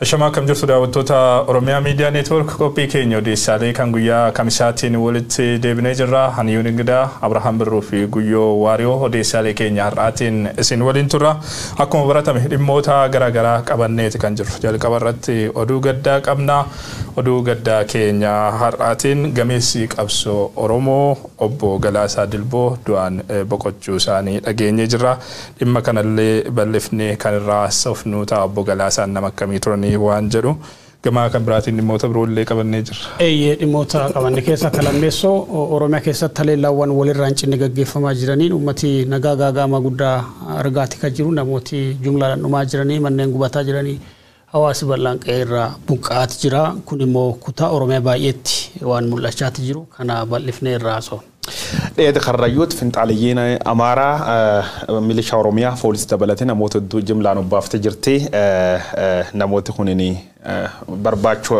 Ashamaa, akkam jirtu daawwattoota Oromiyaa Miidiyaa Neetwoork? Qophii keenya odeessaalee kan guyyaa kamisaatiin walitti deebinee jirra. Haniyuun Ingidaa, Abrahaam Birruu fi Guyyoo Waariyoo odeessaalee keenya har'aatiin isin waliin turra. Akkuma baratame dhimmoota garaagaraa qabanneeti kan jirru. Jalqaba irratti oduu gaddaa qabna. Oduu gaddaa keenya har'aatiin gameessi qabsoo Oromoo obbo Galaasaa Dilboo du'aan boqochuu isaanii dhageenyee jirra. Dhimma kanallee bal'ifnee kan irraa haasofnu ta'a, obbo Galaasaan nama akkamii turanii waan jedhu. Gamaa kan biraatiin dhimmoota biroollee qabannee jirra. Eeyyee, dhimmoota qabanne keessaa kan lammeessoo, Oromiyaa keessatti haleellaawwan walirraa hin cinne gaggeeffamaa jiraniin uummati nagaa gaaga'ama guddaa argaati kan jiru. Namooti jumlaadhaan dhumaa jiranii, manneen gubataa jiranii, hawaasi bal'aan qe'ee irraa buqqa'aati jira. Kun immoo kutaa Oromiyaa baay'eetti waan mul'achaati jiru. Kana bal'ifnee irraa haasofna. Dheeda Karrayyuutti finxaaliyyiin Amaaraa milishaa Oromiyaa poolisii dabalatee namoota hedduu jimlaan obbaaftee jirti. Namooti kunin barbaachuu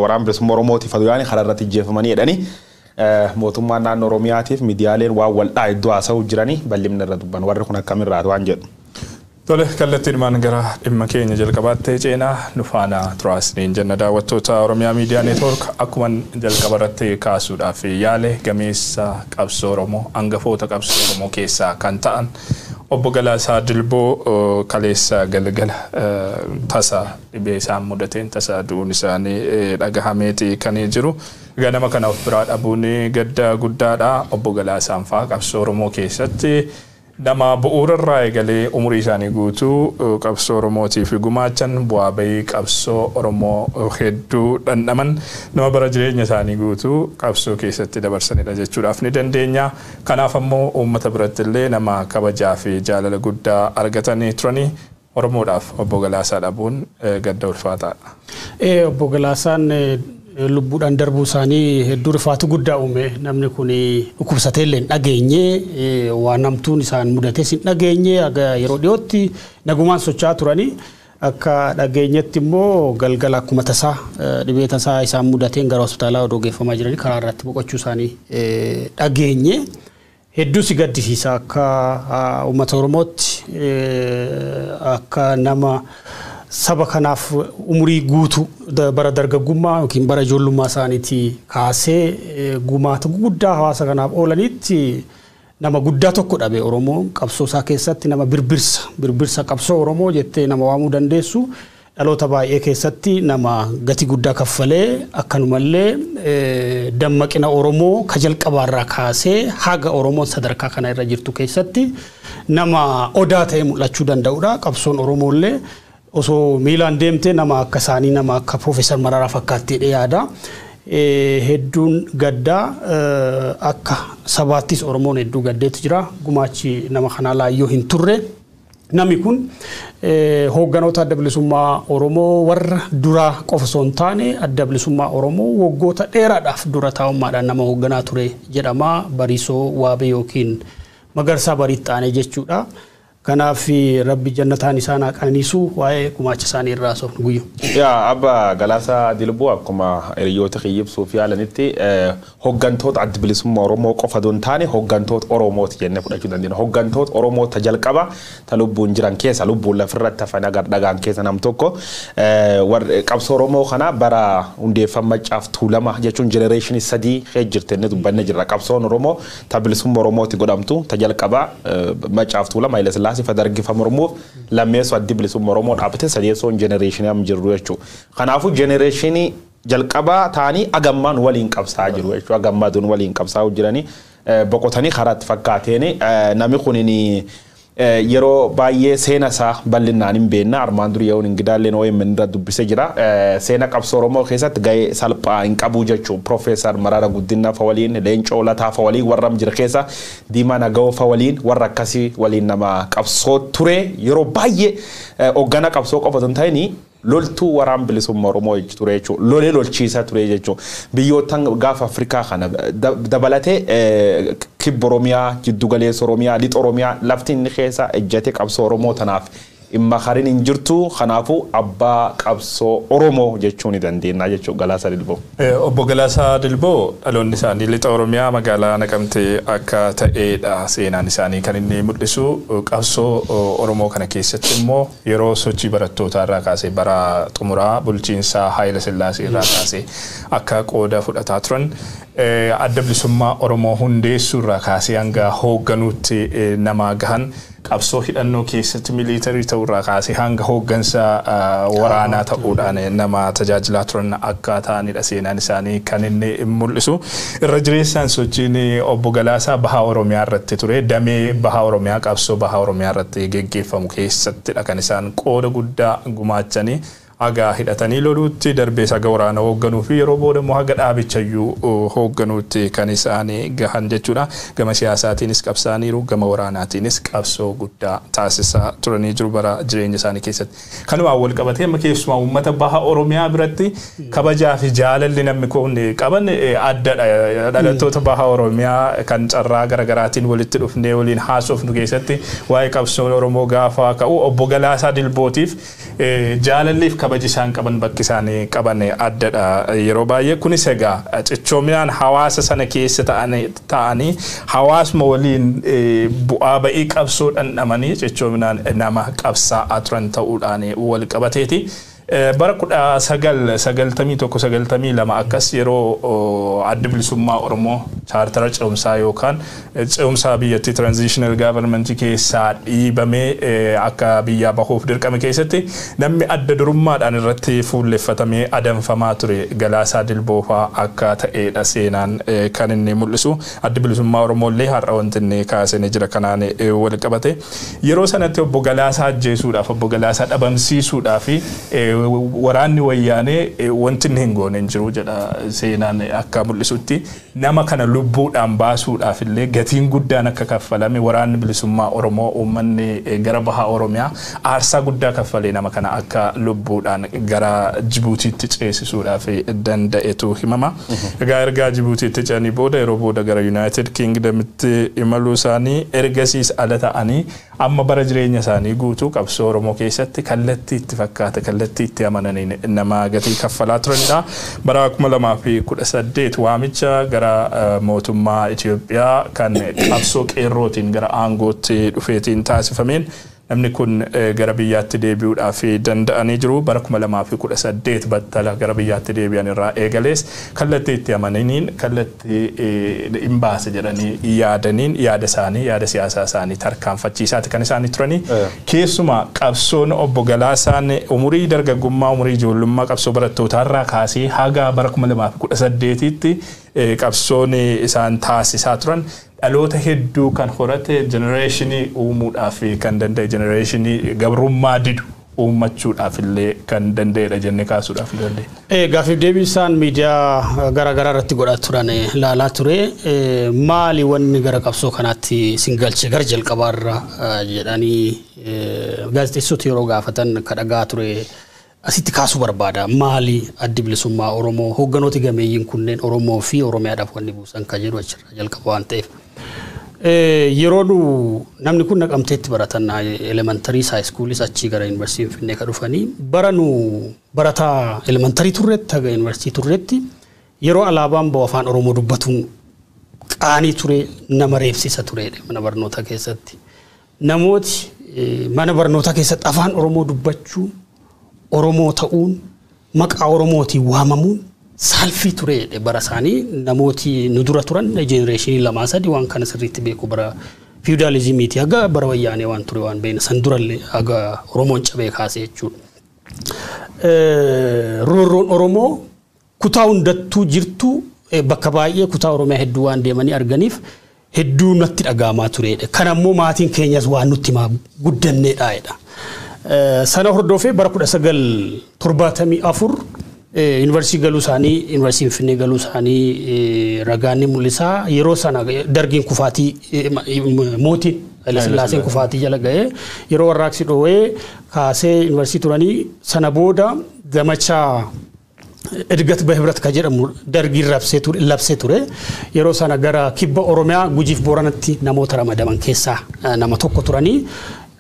waraana bilisummaa Oromootiif aduu karaa irratti ijjeefamanii jedhanii mootummaan naannoo Oromiyaatiif miidiyaaleen waan waldhaa hedduu haasa'uu jiranii, bal'inni irra dubban warri kun akkamirraati waan jedhu. Tole, kallattiinumaan gara dhimma keenya jalqabaatti ceenaa, nu faana turaasniin jenna daawwattoota Oromiyaa Miidiyaa Neetwoork. Akkuma jalqaba irratti kaasuudhaaf yaale, gameessa qabsoo Oromoo, hangafoota qabsoo Oromoo keessaa kan ta'an obbo Galaasaa Dilboo kaleessa galgala tasa dhibee isaan mudateen tasa du'uun isaanii dhagahameeti kan jiru. Ganama kana of biraa dhabuun gadda guddaadha. Obbo Galaasaan fa'aa qabsoo Oromoo keessatti nama bu'uura irraa eegalee umurii isaanii guutuu qabsoo Oromootiif gumaachan, bu'aa bahii qabsoo Oromoo hedduu dhandhaman, nama bara jireenya isaanii guutuu qabsoo keessatti dabarsanidha jechuudhaaf ni dandeenya. Kanaaf ammoo uummata biratti illee nama kabajaa fi jaalala guddaa argatanii turanii. Oromoodhaaf obbo Galaasaa dhabuun gadda ulfaataadha. Obbo Galaasaan lubbuudhaan darbuu isaanii hedduu rifaatu guddaa uume. Namni kun dhukkubsatee illee hin dhageenye, waan hamtuun isaan mudates hin dhageenye. Yeroo dhiyootti nagumaan socho'aa turanii, akka dhageenyetti immoo galgala akkuma tasaa dhibee tasaa isaan mudateen gara hospitaalaa odoo geeffamaa jiranii karaa irratti boqochuu isaanii dhageenye. Hedduu si gaddisiisa. Akka uummata Oromootti, akka nama saba kanaaf umurii guutuu bara dargaggummaa yookiin bara ijoollummaa isaaniitii kaasee gumaata guddaa hawaasa kanaaf oolanitti, nama guddaa tokko dhabe Oromoon. Qabsoo isaa keessatti nama birbirsa qabsoo Oromoo jettee nama waamuu dandeessu, dhaloota baay'ee keessatti nama gati guddaa kaffalee, akkanumallee dammaqina Oromoo ka jalqabaarraa kaasee haga Oromoon sadarkaa kana irra jirtu keessatti nama odaa ta'ee mul'achuu danda'udha. Qabsoon Oromoollee osoo miilaan deemte nama akka isaanii, nama akka Piroofeesar Mararaa fakkaattii yaada. Hedduun gaddaa, akka sabaattis Oromoon hedduu gaddeetu jira. Gumaachi nama kanaa laayyoo hin turre. Namni kun hoogganoota Adda Bilisummaa Oromoo warra duraa qofa osoo hin taane, Adda Bilisummaa Oromoo waggoota dheeraadhaaf dura taa'ummaadhaan nama hoogganaa ture jedhama. Bariisoo Waabee yookiin Magarsaa Bariitti aanee jechuudha. Kanaaf Rabbi jannataan isaan haa qananiisu. Waa'ee gumaacha isaanii irraa haasofnu, Guyyo. Yaa, Abba Galaasaa Dilboo akkuma hiriyoota kiyyibsuuf yaalanitti hooggantoota Adda Bilisummaa Oromoo qofa osoo hin taane hooggantoota Oromooti jennee fudhachuu dandeenya. Hooggantoota Oromoo ta jalqaba ta lubbuun jiran keessa, lubbuun lafirratti hafan agar dhagaan keessa nam tokko. Qabsoo Oromoo kana bara hundeeffama Maccaaf Tuulama jechuun generation 3 jirte inni dubbanne jirra. Qabsoon Oromoo ta bilisummaa Oromooti godhamtu ta jalqaba Maccaaf Tuulama, Haile Sillaasee fa dargifa mormuuf, lammeessoo Addi Bilisummaa Oromoo dhaabbate, sadeessoon generation amma jirru jechuudha. Kanaafuu generation jalqabaa ta'anii agammaan waliin qabsaa jiru jechuudha. Agammaa duun waliin qabsaa jiranii boqotanii karaatti fakkaateen. Namni kunin yeroo baay'ee seena isaa bal'inaan hin beekna. Armaan durii yoo Ingidaalleen OMN irra dubbisee jira. Seena qabsoo Oromoo keessatti gahee salphaa hin qabu jechuudha. Profeesar Mararaa Guddinaa fa waliin, Leencoo Lataa fa waliin, warra jira keessa Diimaa Nagawoo fa waliin, warra akkasii waliin nama qabsoo ture. Yeroo baay'ee hoggana qabsoo qofa osoo hin ta'in loltuu waraan bilisummaa Oromoo ture jechuudha. Lolee lolchiisaa ture jechuudha. Biyyoottan gaafa Afrikaa kana dabalatee kibba Oromiyaa, jiddu galeessa Oromiyaa, lixa Oromiyaa lafti inni keessa ejjatee qabsoo Oromoo tanaaf Makarin hin jirtu kanaafuu abbaa qabsoo Oromoo jechuu ni dandeenya jechuudha Galaasaa Dilboo. Obbo Galaasaa Dilboo dhaloonni isaanii lixa Oromiyaa magaalaa Naqamtee akka ta'edha seenaan isaanii kan inni mul'isu. Qabsoo Oromoo kana keessatti immoo yeroo sochii barattootaa irraa kaasee bara xumuraa bulchiinsa Haayila Sillaasee irraa kaasee akka qooda fudhataa turan adda bilisummaa Oromoo hundeessuu irraa kaasee hanga hoogganuutti nama gahan qabsoo hidhannoo keessatti miliitarii ta'uu irraa kaasee hanga hooggansa waraanaa ta'uudhaan nama tajaajilaa turan akka ta'anidha seenaan isaanii kan inni mul'isu. Irra jireessaan sochiin obbo Galaasaa Bahaa Oromiyaa irratti ture. Damee Bahaa Oromiyaa qabsoo Bahaa Oromiyaa irratti geggeeffamu keessattidha kan isaan qooda guddaa gumaachanii haga hidhatanii loluutti darbees haga waraana hoogganuu fi yeroo booda immoo haga dhaabichayyuu hoogganuutti kan isaan gahan jechuudha. Gama siyaasaatiinis qabsaaniiru, gama waraanaatiinis qabsoo guddaa taasisaa turanii jiru bara jireenya isaanii keessatti. Kanumaan wal qabatee amma keessumaa uummata Baha Oromiyaa biratti kabajaa fi jaalalli namni kun qaban addadha. Dhalattoota Baha Oromiyaa kan carraa garaagaraatiin walitti dhufnee waliin haasofnu keessatti waa'ee qabsoo Oromoo gaafa ka'u obbo Galaasaa Dilbootiif jaalalli fi kabaji isaan qaban bakki isaanii qaban addadha yeroo baay'ee. Kunis egaa cichoominaan hawaasa sana keessa ta'anii hawaasuma waliin bu'aa ba'ii qabsoo dhandhamanii cichoominaan nama qabsaa'aa turan ta'uudhaan wal qabateeti. Bara 1991-92 akkas yeroo adda bilisummaa Oromoo chaartara ce'umsaa yookaan ce'umsaa biyyattii transitional government keessaa dhiibamee akka biyyaa bahuuf dirqame keessatti namni adda durummaadhaan irratti fuulleffatamee adamfamaa ture Galaasaa Dilboofaa akka ta'edha seenaan kan inni mul'isu. Adda bilisummaa Oromoo illee har'a wanti inni kaasee jira kanaan wal qabate. Yeroo sanatti obbo Galaasaa ajjeesuudhaaf obbo Galaasaa dhabamsiisuudhaaf waraanni wayyaanee wanti inni hin goone hin jiru jedha seenaan akka mul'isutti. Nama kana lubbuudhaan baasuudhaaf illee gatiin guddaan akka kaffalame waraanni bilisummaa Oromoo uummanni gara Baha Oromiyaa aarsaa guddaa kaffalee nama kana akka lubbuudhaan gara Jibuutiitti ceesisuudhaaf danda'etu himama. Egaa ergaa Jibuutiitti ce'anii booda yeroo booda gara United Kingdomitti imaluu isaanii ergasiis ala ta'anii amma bara jireenya isaanii guutuu qabsoo Oromoo keessatti kallattii itti fakkaate kallattii itti amananiin nama gatii kaffalaa turanidha. Bara 2018 waamicha gara mootummaa Itoophiyaa kan qabsoo qeerrootiin gara aangootti dhufeetiin taasifameen namni kun gara biyyaatti deebi'uudhaaf danda'anii jiru. Bara 2018 battala gara biyyaatti deebi'an irraa eegalees kallattii itti amananiin kallattii hin baase jedhanii yaadaniin yaada isaanii yaada siyaasaa isaanii tarkaanfachiisaati kan isaanii turanii. Keessumaa qabsoon obbo Galaasaan umurii dargaggummaa umurii ijoollummaa qabsoo barattootaarraa kaasee haga bara 2018tti qabsoon isaan taasisaa turan dhaloota hedduu kan horate jenereeshinii uumuudhaaf kan danda'e jenereeshinii gabrummaa didu uummachuudhaaf illee kan danda'edha jennee kaasuudhaaf ni dandeenya. Gaaffiif deebii isaan miidiyaa garaagaraa irratti godhaa turan ilaalaa ture. Maali wanni gara qabsoo kanaatti isin galche gara jalqabaarra jedhanii gaazexeessota yeroo gaafatan akka dhagaa ture asitti kaasuu barbaada. Maali addi bilisummaa Oromoo hoogganooti gameeyyiin kunneen Oromoo fi Oromiyaadhaaf wanni buusan kan jedhu achirraa jalqaba waan ta'eef. Yeroo nu namni kun Naqamteetti baratan elementarii haayiskooliis achii gara yuunivarsiitii Finfinnee kan dhufanii bara nu barataa elementarii turretti haga yuunivarsiitii turretti yeroo alaabaan bahu afaan Oromoo dubbatuun qaanii ture nama reebsisa ture mana barnootaa keessatti. Namooti mana barnootaa keessatti afaan Oromoo dubbachuu Oromoo ta'uun maqaa Oromootiin waamamuun saalfii ture bara isaanii namooti nu dura turan jenereeshinii 2-3 waan kana sirriitti beeku bara fiwudaalizimiiti haga bara wayyaanee waan ture waan beekna san durallee haga Oromoon cabee kaasee jechuudha. Roorroon Oromoo kutaa hundattuu jirtu bakka baay'ee kutaa Oromiyaa hedduu waan deemanii arganiif hedduu natti dhaga'amaa turedha. Kana immoo maatiin keenyas waan nutti himaa guddanneedha jedha. Sana hordofee bara 1974 yuunivarsiitii galuu isaanii yuunivarsiitii Finfinnee galuu isaanii ragaan ni mul'isa. Yeroo sana dargiin kufaatii mootiin Hayilasillaaseen kufaatii jala ga'ee yeroo warraaqsi dhoowee kaasee yuunivarsiitii turanii sana booda gamachaa Edgat Behibrat kan jedhamu dargiin labsee ture. Yeroo sana gara kibba Oromiyaa Gujiif Booranatti namoota ramadaman keessaa nama tokko turanii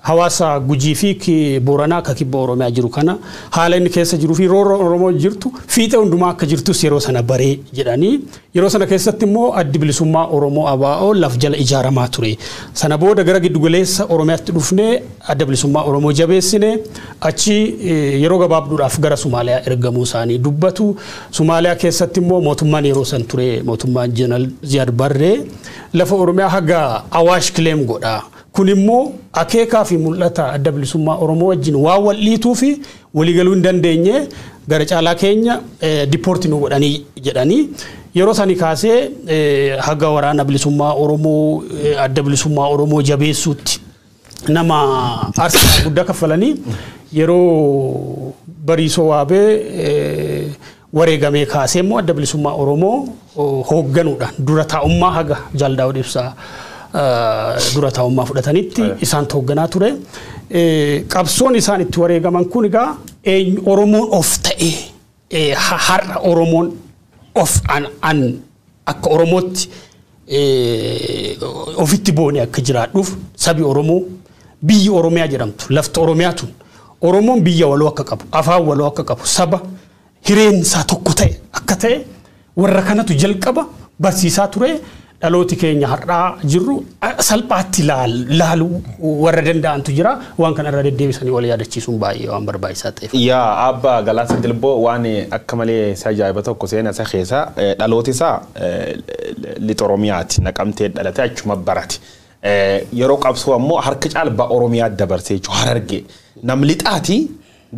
Hawaasa Gujii fi Booranaa akka kibba Oromiyaa jiru kana haala inni keessa jiruu fi rooroo Oromoo jirtu fiixee hundumaa akka jirtus yeroo sana baree jedhanii yeroo sana keessatti immoo addi bilisummaa Oromoo ABO laf jala ijaaramaa ture. Sana booda gara giddugaleessa Oromiyaatti dhufnee adda bilisummaa Oromoo jabeessine achi yeroo gabaabduudhaaf gara Somaaliyaa ergamuu isaanii dubbatu. Somaaliyaa keessatti immoo mootummaan yeroo san ture mootummaan Jeneraal Ziyaad Barree lafa Oromiyaa haga Awaash claim godha. Kun immoo akeekaa fi mul'ata adda bilisummaa Oromoo wajjin waan wal dhiituu fi waliigaluu hin dandeenye gara caalaa keenya deport nu godhanii jedhanii yeroo sanii kaasee haga waraana bilisummaa Oromoo adda bilisummaa Oromoo jabeessuutti nama aarsaa guddaa kaffalanii yeroo Bariisoo Waabee wareegamee kaasee immoo adda bilisummaa Oromoo hoogganuudhaan dura taa'ummaa haga Jaal Daawud Ibsaa dura taa'ummaa fudhatanitti isaan hoogganaa ture. Qabsoon isaan itti wareegaman kun egaa Oromoon of ta'e har'a Oromoon of an akka Oromootti ofitti boonee akka jiraadhuuf sabi Oromoo biyyi Oromiyaa jedhamtu lafti Oromiyaa tun Oromoon biyya waloo akka qabu afaan waloo akka qabu saba hireen isaa tokko ta'e akka ta'e warra kanatu jalqaba barsiisaa ture. Dhalooti keenya har'aa jirru salphaatti laaluu warra danda'antu jira waan kana irra deddeebisanii wal yaadachiisuun baay'ee waan barbaachisaa ta'eef. Yaa Abba Galaasaa Dilboo waan akka malee isa ajaa'iba tokko seena isa keessa dhalooti isaa lixa Oromiyaati naqamtee dhalate achuma barate. Yeroo qabsoo ammoo harka caalbaa Oromiyaa dabarsee jechuudha Harargee. Nam lixaati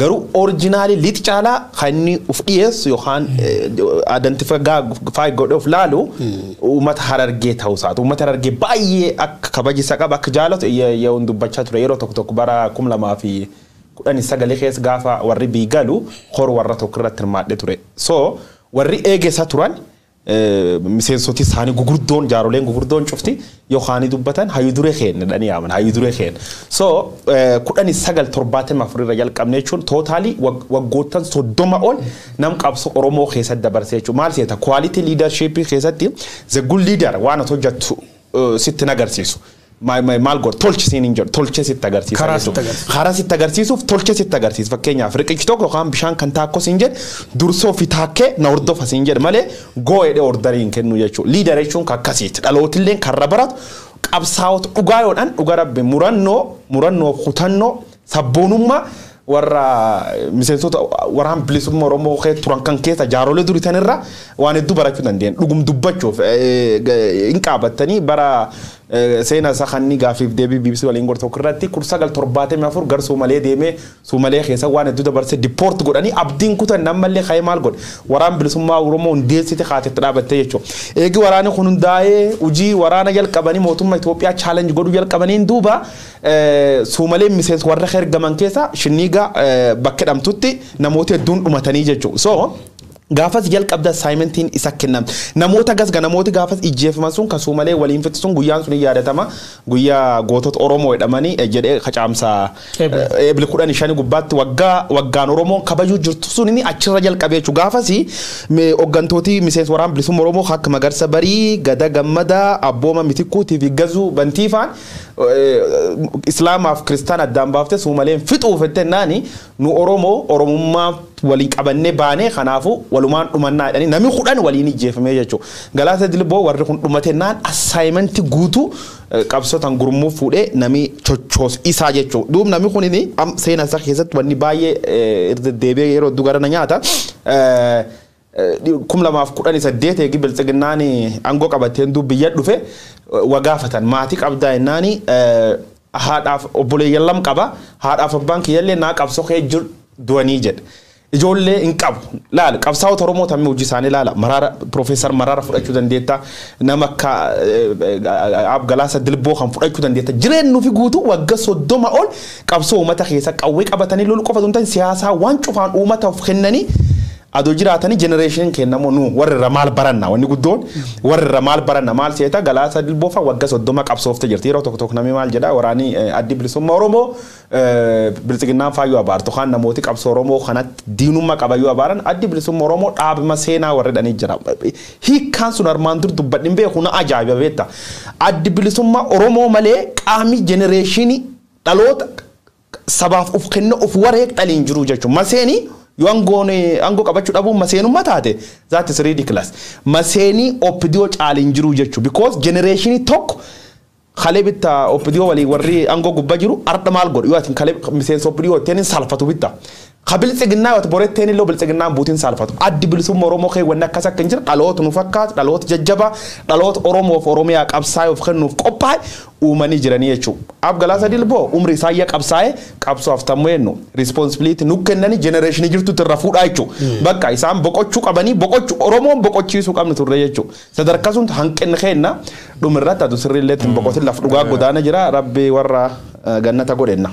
garuu original lixi caalaa kan inni of dhiyeessu yookaan identify godhee of laalu uummata Harargee ta'uu isaati. Uummata Harargee baay'ee akka kabaja isa qaba akka jaalatu yeroon dubbachaa ture yeroo tokko tokko bara 2019 keessa gaafa warri biyyi galu hor warra tokko irratti hirmaadhee ture. So warri eegessa turan miseensoti isaanii gugurdoon jaaroleen gugurdoon cufti yookaan dubbatan hayyuu duree keenya jedhanii yaaman hayyuu duree keenya. So 1974 irra jalqabne jechuun total waggoottan 30 ol nam qabsoo Oromoo keessatti dabarsee jechuudha. Maal seeta quality leadership keessatti the good leader waan ati hojjettu sitti agarsiisu. Maal godhu tolchi siin hin jedhu tolchee sitti agarsiisa. Karaa sitti agarsiisuuf tolchee sitti agarsiisa. Fakkeenyaaf riqichi tokko yookaan bishaan kan taakkoo siin jedhu dursoo fi taakkee na hordofa siin jedhu malee goo'edhee ordarii hin kennu jechuudha. Leader jechuun akkasiiti. Dhalootillee karra baratu qabsaa'ota dhugaa yoodhaan dhuga rabbi murannoo kutannoo sabboonummaa warra miseensota waraan bilisummaa Oromoo turan kan keessa jaarolee durii tanirra waan hedduu barachuu dandeenya. Dhugum dubbachuuf hin qaabattanii bara seenaa isaa kan inni gaafiif deebii BBC waliin godhu tokko irratti 1974 gar Suumalee deemee Suumalee keessa waan hedduu dabarsee deport godhanii abdiin kutan nammallee ka'ee maal godhe waraan bilisummaa Oromoo hundeessite kaatetti dhaabattee jechuudha. Eegi waraanni kun hundaa'ee hojii waraana jalqabanii mootummaa Itoophiyaa challenge godhuu jalqabaniin duuba Suumaleen miseensa warra ergaman keessa Shinniigaa bakka jedhamtutti namoota hedduun dhumatanii jechuudha. So gaafas jalqabda assignmentiin isa kennamte. Namoota gasga namooti gaafas ijjeefaman sun kan Suumalee waliin fixu sun guyyaan sun yaadatama. Guyyaa gootota Oromoo jedhamanii jedhee kacaamsa eebile 15 gubbaatti waggaa waggaan Oromoon kabajuu jirtu sun inni achirra jalqabee jechuudha. Gaafas hooggantooti miseensa waraan bilisummaa Oromoo akka Magarsa Barii, Gada Gammadaa, Abbooma Mitikkuutii fi Gazuu Bantiifaan Islaamaaf Kiristaan addaan baaftee Suumaleen fixuuf jettee nu Oromoo Oromummaa waliin qabannee baanee kanaafuu walumaan dhumannaa jedhanii namni 10 waliin ijjeefamee jechuudha. Galaasaa Dilboo warri kun dhumate naan assignment guutuu qabsootaan gurmuu fuudhee namni chochoos isaa jechuudha. Duub namni kun seenaa isaa keessatti wanni baay'ee irra deebi'ee yeroo hedduu gara na nyaata. 2018 eegi biltsiginnaan aangoo qabatteen duub biyya dhufe wagaafatan maatii qabdaa jennaani haadhaaf obboleeyyan lama qaba haadhaaf abbaan kiyyallee naa qabsoo kee jiru du'anii jedhe. Ijoollee hin qabu. Laala qabsaa'ota Oromoo tammee hojii isaanii laala. Maraara Piroofeesar Maraara fudhachuu dandeetta. Nama akka Galaasa Dilboo kan fudhachuu dandeetta. Jireenyu fi guutuu waggaa 30 ol qabsoo uummata keessa qawwee qabatanii lolu qofa osoo hin taane siyaasaa waan cufaan uummataaf kennanii adoo jiraatanii generation kennamoo nu warri irra maal baranna wanni guddoon warri irra maal baranna maal seeta Galaasa Dilboo fa waggaa 30 qabsoofte jirti. Yeroo tokko tokko namni maal jedha waraanii addi bilisummaa Oromoo biltsiginnaan faayyuu abaartu kan namooti qabsoo Oromoo kanatti diinummaa qabayyuu abaaran addi bilisummaa Oromoo dhaabima seenaa warri dhanii jira. Hiikkaan sun armaan dur dubbadhin beeku na ajaa'iba beekta. Addi bilisummaa Oromoo malee qaamni generation Dhaloota sabaaf of kennu of wareeg dhaliin jiru jechuudha. Maseenii yoo aangoo qabachuu dhabuun maseenummaa taate, that is ridiculous. Maseenii OPDO caaliin jiru jechuudha. Because generationii tokko kalee bitta OPDO walii warri aangoo gubbaa jiru arda maal godhu yoo ati kalee miseensa OPDO ittiin salphatu bitta. Ka biltsiginnaa yoo boretteen illee biltsiginnaan buutiin salphatu. Addi bilisummaa Oromoo kee wanni akkas akka hin jira dhaloota nu fakkaatu, dhaloota jajjabaa, dhaloota Oromoof Oromiyaa qabsaa'ee of kennuuf qophaa'e uumanii jiranii jechuudha. Ab Galaasaa Dilboo umri isaa ayya qabsaa'ee qabsoo haftamuu jennu responsibility nu kennanii generationii jirtu irra fuudhaa jechuudha. Bakka isaan boqochuu qabanii boqochuu Oromoon boqochiisuu qabnu turre jechuudha. Sadarkaa sun hanqinni keenna dhumirratti adu sirriillee ittiin boqotin laf dhugaa godaana jira, rabbi warra gannata godhenna.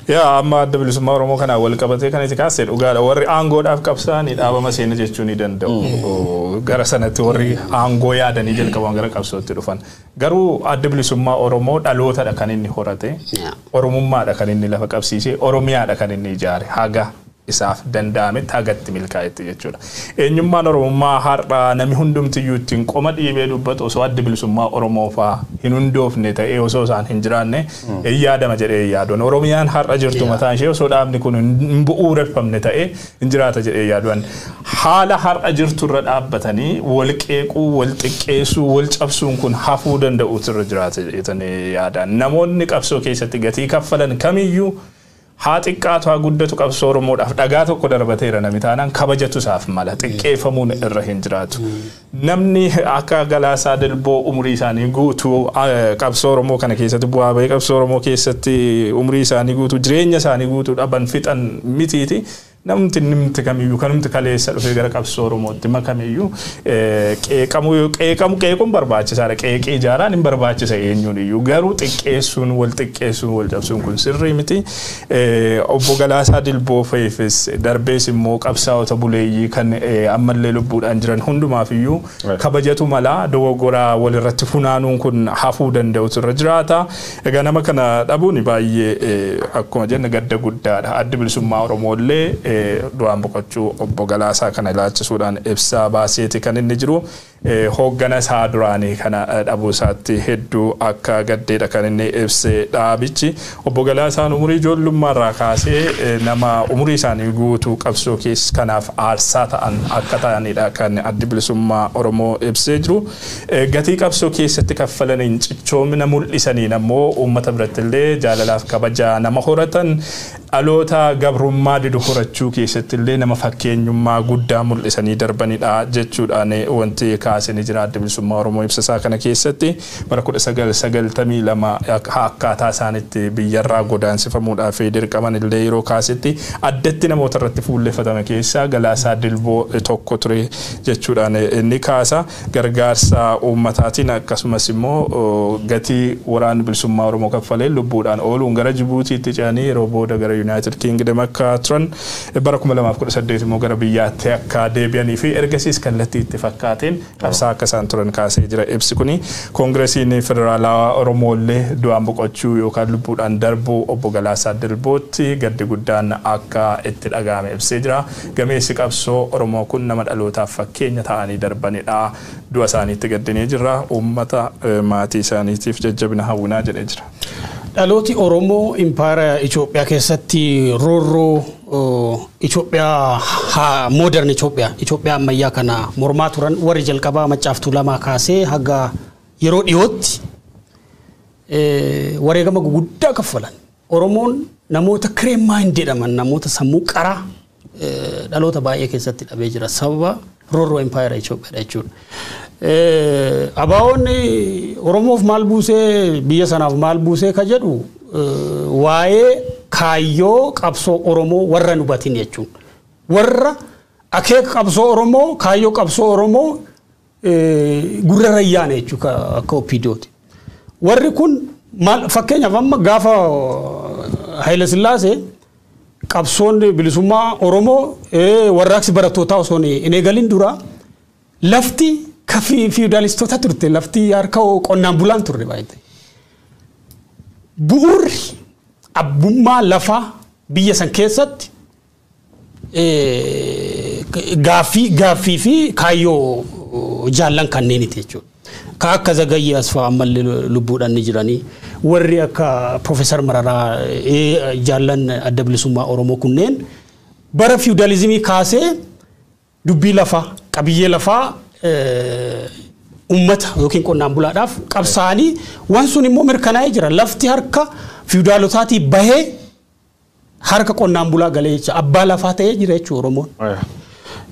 Yaa, amma Adda Bilisummaa Oromoo kanaan wal qabatee kan itti kaasee dhugaadha. Warri aangoodhaaf qabsaa'anii dhaaba maseena jechuu ni danda'u. Gara sanatti warri aangoo yaadanii jalqaban gara qabsootti dhufan. Garuu Adda Bilisummaa Oromoo dhalootadha kan inni horate. Oromummaadha kan inni lafa qabsiise. Oromiyaadha kan inni ijaare. Haga isaaf danda'ametti hagatti milkaa'etti jechuudha. Eenyummaan Oromummaa har'a namni hundumtiyyuu ittiin qoma dhiibee dubbatu osoo Adda Bilisummaa Oromoo fa'aa hin hundoofne ta'ee, osoo isaan hin jiraanne hin yaadama jedhee hin yaaduun. Oromiyaan har'a jirtu mataan ishee osoo dhaabni kun hin bu'uureffamne ta'ee hin jiraata jedhee yaaduun. Haala har'a jirtu irra dhaabbatanii wal qeequu, wal xiqqeessuu, wal cabsuun kun hafuu danda'uutu irra jiraata jedhanii yaadan. Namoonni qabsoo keessatti gatii kaffalan kamiyyuu haa xiqqaatu haa guddatu, qabsoo Oromoodhaaf dhagaa tokko darbateera namni taanaan kabajatu isaaf mala, xiqqeeffamuun irra hin jiraatu. Namni akka Galaasaa Dilboo umurii isaanii guutuu qabsoo Oromoo kana keessatti bu'aa bahee, qabsoo Oromoo keessatti umurii isaanii guutuu, jireenya isaanii guutuu dhaban fixan mitiiti. Namti nimti kamiyyuu kanumti kaleessa dhufee gara qabsoo Oromootti makamiyyuu qeeqamu qeeqamu qeequun barbaachisaadha. Qeeqee ijaaraan hin barbaachisa eenyuun iyyuu, garuu xiqqeessuun, wal xiqqeessuun, wal cabsuun kun sirrii miti. Obbo Galaasaa Dilboo fe'ifis darbees immoo qabsaa'ota buleeyyii kan ammallee lubbuudhaan jiran hundumaaf iyyuu kabajatu mala, dogoggoraa walirratti funaanuun kun hafuu danda'utu irra jiraata. Egaa nama kana dhabuun baay'ee akkuma jenne gadda guddaadha. Addi Bilisummaa Oromoo illee du'aan boqochuu obbo Galaasaa kana ilaalchisuudhaan ibsaa baaseeti kan inni jiru. Hooggana isaa duraanii kana dhabuu isaatti hedduu akka gaddeedha kan inni ibse dhaabichi. Obbo Galaasaan umurii ijoollummaa irraa kaasee nama umurii isaanii guutuu qabsoo keessa kanaaf aarsaa ta'an akka ta'anidha kan Addi Bilisummaa Oromoo ibsee jiru. Gatii qabsoo keessatti kaffalaniin, cichoomina mul'isaniin ammoo uummata biratti illee jaalalaaf kabaja nama horatan, dhaloota gabrummaa didu horachuu keessatti illee nama fakkeenyummaa guddaa mul'isanii darbanidha jechuudhaan wanti kaasanii jira Adda Bilisummaa Oromoo ibsa isaa kana keessatti. Bara 1992 akkaataa isaanitti biyyarraa godaansifamuudhaaf dirqaman illee yeroo kaasetti, addatti namoota irratti fuulleffatame keessaa Galaasaa Dilboo tokko ture jechuudhaan inni kaasa. Gargaarsa uummataatiin akkasumas immoo gatii waraanni bilisummaa Oromoo kaffalee lubbuudhaan ooluun gara Jibuutiitti ce'anii yeroo booda gara United Kingdom akka turan, bara 2018 immoo gara biyyaatti akka deebi'anii fi ergasiis kallattii itti fakkaateen qabsaa akka isaan turan kaasee jira ibsi kuni. Koongiresiin Federaalaa Oromoo illee du'aan boqochuu yookaan lubbuudhaan darbuu obbo Galaasaa Dilbootti gaddi guddaan akka itti dhaga'ame ibsee jira. Gameessi qabsoo Oromoo kun nama dhalootaaf fakkeenya ta'anii darbanidha. Du'a isaaniitti gaddinee jirra. Uummata maatii isaaniitiif jajjabina hawwinaa jedhee jira. Dhalooti Oromoo impaayera Itoophiyaa keessatti roorroo Itoophiyaa, modern Itoophiyaa, Itoophiyaa ammayyaa kana mormaa turan warri jalqabaa Maccaaf Tuulamaa kaasee haga yeroo dhiyootti wareegama guguddaa kaffalan. Oromoon namoota crane mind jedhaman, namoota sammuu qaraa dhaloota baay'ee keessatti dhabee jira sababa roorroo impaayera Itoophiyaadha jechuudha. ABO'n Oromoof maal buusee, biyya sanaaf maal buusee ka jedhu waa'ee kaayyoo qabsoo Oromoo warra hin hubatin jechuudha. Warra akeeka qabsoo Oromoo, kaayyoo qabsoo Oromoo gurra rayyaane jechuudha akka OPDOti. Warri kun maal, fakkeenyaaf amma gaafa Haayile Sillaasee qabsoon bilisummaa Oromoo, warraaqsi barattootaa osoo hin eegalin dura lafti ka fiiwudaalistoota turte, lafti harka qonnaan bulaan turre baay'ee. Bu'uurri abbummaa lafaa biyya san keessatti gaaffii fi kaayyoo jaallan kanneeniiti jechuudha. Ka akka Zagayyee Asfaa ammallee lubbuudhaan ni jiranii. Warri akka Profeesar Mararaa, jaallan Adda Bilisummaa Oromoo kunneen bara fiwudaalizimii kaasee dubbii lafaa, qabiyyee lafaa uummata yookiin qonnaan bulaadhaaf qabsaa'anii waan sun immoo mirkanaa'ee jira. Lafti harka fiwudaalotaatii bahee harka qonnaan bulaa galee jecha abbaa lafaa ta'ee jira jechuudha Oromoon.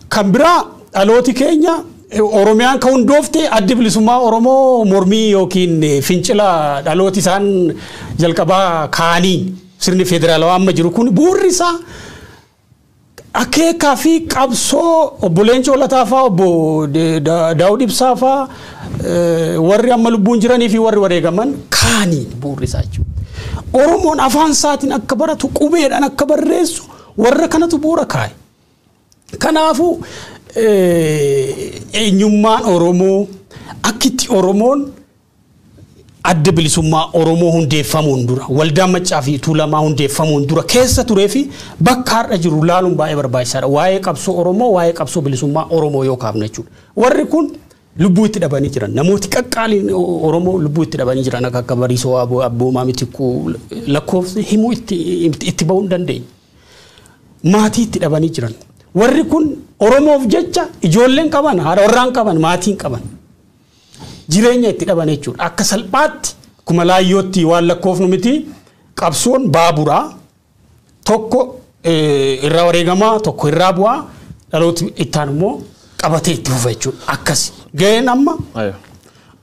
Kan biraa dhalooti keenya Oromiyaan kan hundoofte Addi Bilisummaa Oromoo mormii yookiin fincila dhalooti isaan jalqabaa kaaniin sirni federaalawaa amma jiru kun bu'uurri isaa akeekaa fi qabsoo obbo Leencoo Lataa fa'aa, obbo Daawud Ibsaa fa'aa, warri amma lubbuun jiranii fi warri wareegaman kaaniin bu'uurri isaa jechuudha. Oromoon afaan isaatiin akka baratu, qubeedhaan akka barreessu warra kanatu bu'uura kaa'e. Kanaafuu eenyummaan Oromoo akkitti Oromoon Adda Bilisummaa Oromoo hundeeffamuun dura, Waldaan Maccaa fi Tuulamaa hundeeffamuun dura keessa turee fi bakka har'a jiru laaluun baay'ee barbaachisaadha. Waa'ee qabsoo Oromoo, waa'ee qabsoo bilisummaa Oromoo yoo kaafne jechuudha. Warri kun lubbuu itti dhabanii jiran. Namooti qaqqaaliin Oromoo lubbuu itti dhabanii jiran akka Bariisoo Abboomaa Mitikkuu lakkoofsi himuu itti bahuu hin dandeenye. Maatii itti dhabanii jiran. Warri kun Oromoof jecha ijoolleen qaban, haadha warraan qaban, maatiin qaban. Jireenya itti dhaban jechuudha. Akka salphaatti akkuma laayyootti waan lakkoofnu miti, qabsoon baaburaa tokko irraa wareegamaa, tokko irraa bu'aa, dhalooti ittaan immoo qabatee itti fufa jechuudha. Akkasi. Gaheen amma